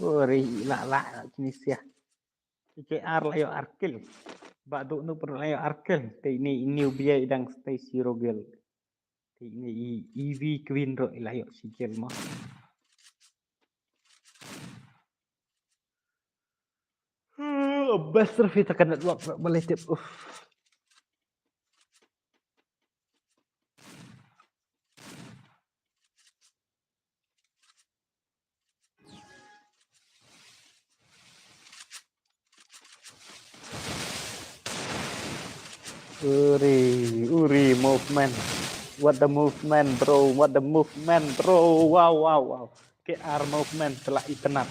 Ore, la, la, kini sia. KR la yo arkil. Ba do no per la yo arkil. Te ini, ini ubia idang stay zero gel. Te ini i, EV Queen ro la yo si gel mo. Best trophy ta ka network boleh tip. Uff. Uri, uri movement. What the movement, bro? What the movement, bro? Wow, wow, wow. KR movement telah ipenat.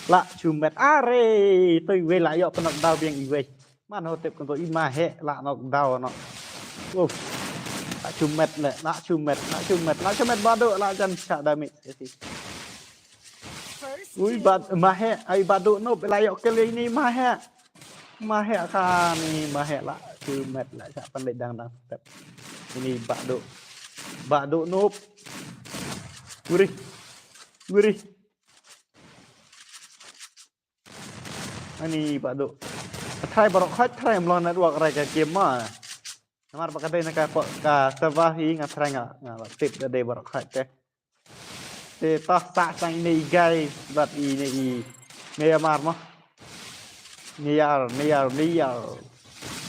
Lah cumet are, to iwei lah yok penat daw biang iwei. Man ho tip kento i Mahek lah knock down no. Wow. Lah cumet le, lah cumet, lah cumet, lah cumet badu lah jan shah damage. Ui bad Mahek, ai badu no lah yok kill ini Mahek. Mahek kani Mahek lah cumet lah shah pan le dang dang step. Ini badu. Badu noob. Wiri. Wiri. Ani badu. Try baroh khoit try mlong network rai ka game ma. Namar ba ka dei na ka ko ka server hi nga try nga nga tip da dei baroh khoit te. Te toh sa sang ini i guys bad ini i Myanmar mo. Niar niar niar.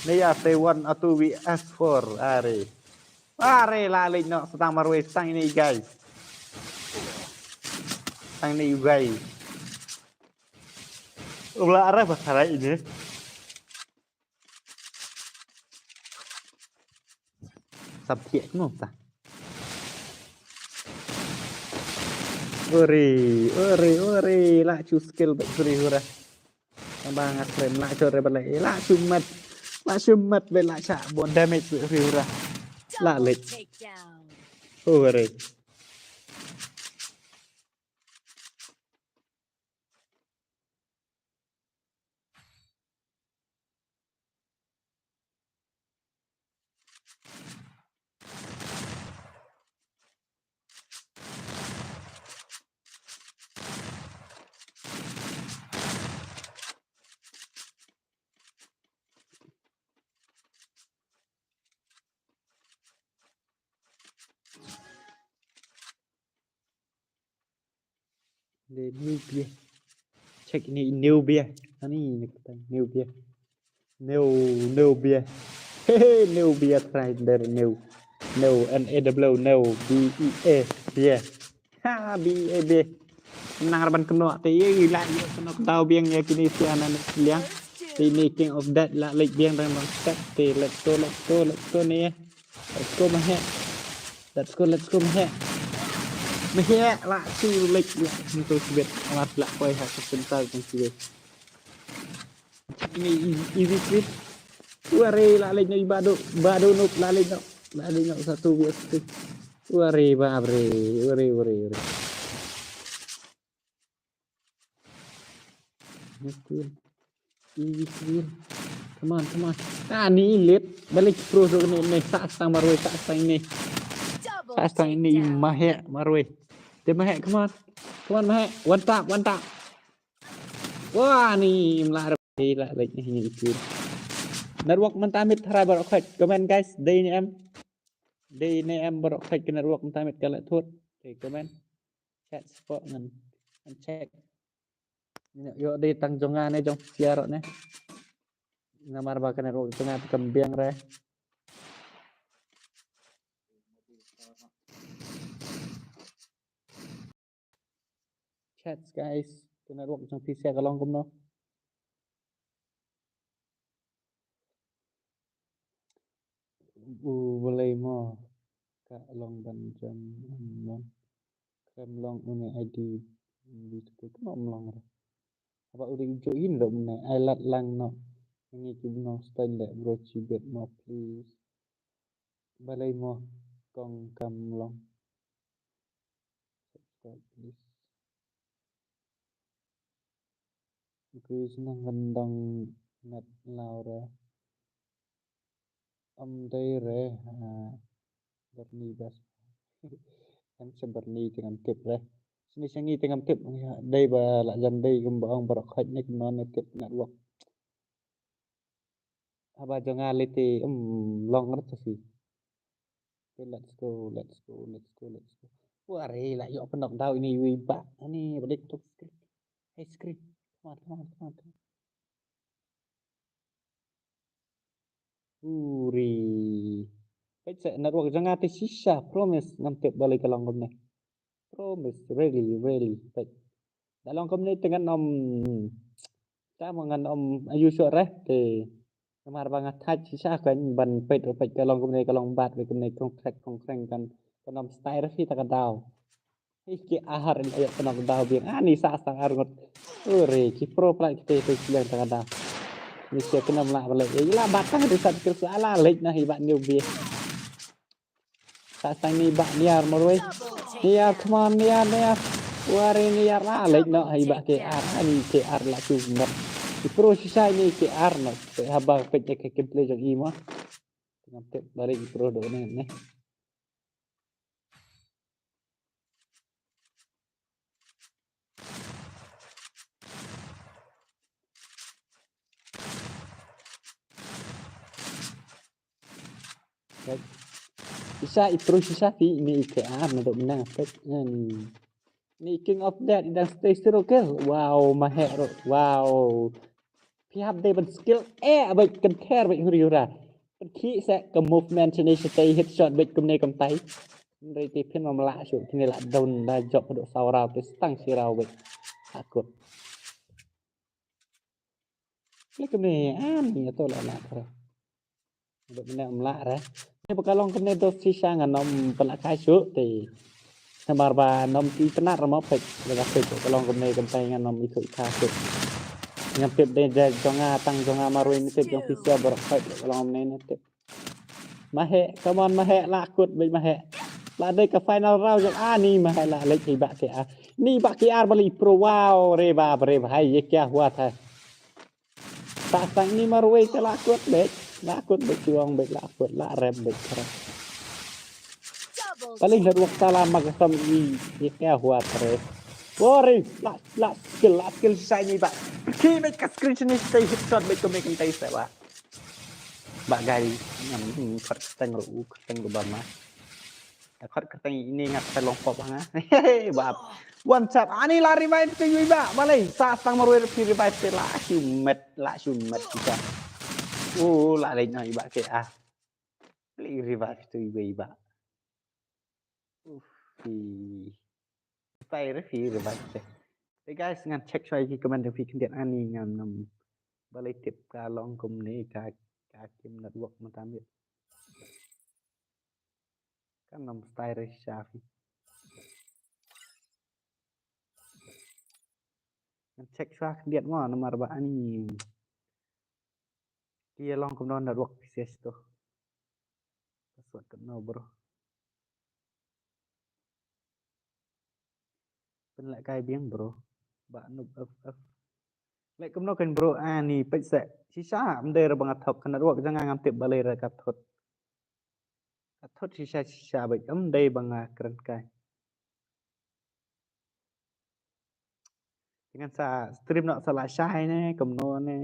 Niar te one atu V S four are. Are la lek no setang marwei sang ini i guys. Sang ini i guys. Ula arah ba sarai ini. Sab thiek no ta. Ore, ore, ore, la chu skill ba ore hura. Tang ba ngat rem la chu re ba le, la chu mat. La chu mat be la cha bon damage be ore hura. La lek. Ore. The new beer. Check ini new beer. Ani ini kita new beer. New new beer. Hehe new beer try there new. New N A W new B E A beer. Ha B E A beer. Nang raban keno te ye la ye keno tau biang ye kini siana ne liang. Te ini king of that la lek biang dang dang step te let's go let's go let's go ne. Let's go Mahek. Let's go let's go Mahek. Mahek la chu lek la nto sibet amat la koi ha ka sentai kan sibet. Ini easy sweet. Ware la lek no badu badu no la lek no la lek no satu bias tu. Ware babre ware ware ware. Easy win. Easy win. Come on, come on. Ah, ni lit. Balik pro so ni ni sa sang marwei sa sang ni. Sa sang ni Mahek marwei. Te Mahek, come on. Come on Mahek. One tap, one tap. Wah, ni mlah re la lek ni ni itu. Network mynta mit tharai baroh khoit. Comment guys, dei ne em. Dei ne em baroh khoit ka network mynta mit ka la thut. Te comment. Chat support ngan ngan check. Yo dei tang jong nga ne jong sia ro ne. Namar ba ka network jong nga te kam biang re. Chats guys, ka network jong phi sia ka long kumno? U balei mo ka long ban jam mon. Krem long une I D. Kumno long re. Haba u dei u join ruh mynne, ai lad lang noh. Ngi ki bnong style leh bro, chibit mo please. Balei mo kong kam long. Subscribe please. Increase nang ngan dang net law re. Am dei re, ha, Bernie bas. Kan sa Bernie te ngam tip re. Sini sangi te ngam tip. Dei ba la jan dei kum ba ong baroh khot ne kum non ne tip network. Haba jong nga lei te, um, long re te si. Okay, let's go, let's go, let's go, let's go. Wah, re la ïoh pyndonknock daw ine iwei ba. Ani balik tu screen. Hey screen. Come on, come on, come on, come on. Uri. Peit sa network jong nga te shisha, promise ngam tip balei ka long kumne. Promise, really, really. Peit. Da long kumne te ngan ym, ta ma ngan ym ayu shuh re te. Namar ba nga thait shisha kan ban peit, peit ka long kumne, ka long bad kumne, kong krek kong kreng kan, kan ym style re phi ta ka daw. Ih, ki ar in ïa pyndonknock daw biang. Ani sa sang ar ngut. Ure, ki pro pla ki te te biang ta ka daw. Ni sia kena mla balai. Eh, la bat tang di sat kir sa la lek na hi ba new bi. Sa sang ni ba niar marwei. Niar, come on, niar, niar. Wari niar la lek no hi ba ke ar. Ani ke ar la tu mat. Ki pro shisha ni ke ar no. Te haba pet ke gameplay jong i mo. Ngam tip balik ki pro do ne ne. Right. Shisha i pro shisha phi ini i K R na dok menang pet. Ni King of Death i dang stay zero kill. Wow, mahek ro. Wow. Phi hap dei ban skill eh bad kan care bad huri hura. Kan ki sa ka movement sini sa tai headshot bad kumne kam tai. Nri ti phin mam la shu kini la down da jop do saw raw te stang si raw bad. Akut. Ni kumne ani ato la la kare. Dok mene mla re. Ni ba ka long kumne do shisha ngan ym pynlak kai shu te. Namar ba ym i tnat ra mo pek. Ba ka pek ka long kumne kan tai ngan ym i tu i ka shu. Ngam tip de de jong nga tang jong nga marwei ni tip jong phi sia baroh pek ka long kumne ni tip. Mahek, come on mahek, la kut bad mahek. La dei ka final round jong ani mahek la lek i ba ke a. Ni ba ke ar bali pro wow re ba re ba hai ye kya hua tha. Sa sang ni marwei te la kut bad. La kut bad chuang bad la kut la rem bad kare. Paling dah dua kali mak sam i i kya hua kare. Wari la la skill la skill sai ni ba. Ki bad ka screen sini sai headshot bad ko mek tai sa ba. Ba gai ngam khot teng ru khot teng ru ba ma. Khot kyrteng ini ngat ta long pop ha nga. Bap. One tap. Ani la revive te yui ba. Balei sa sang marwei phi revive te la shumet la shumet kita. Oh la lei no i ba ke ah. Lei revive te yui ba. Uff. Phi revive te. Hey guys ngan check shwa ki comment phi khyndiat ani ngan ngam. Balei tip ka long kumne ka ka kim network mata mit. Kan ym style re sha phi. Ngan check shwa khyndiat mo namar ba ani. Ki long kumno network P C S to. Password kumno bro. Pynleh kai biang bro. Ba noob F F. Leh kumno kan bro ani pek se. Shisha ym dei re ba nga thok ka network jong nga ngam tip balei re ka thot. Ka thot shisha shisha bad ym dei ba nga kren kai. Ngan sa stream noh sa la shai ne kumno ne.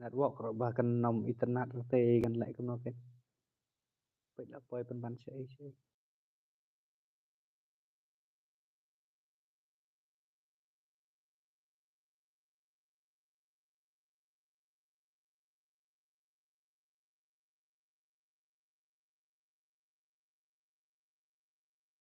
Network ro ba kan ym internet rete kan leh kumno kan. Pek la poi pynban shai shai.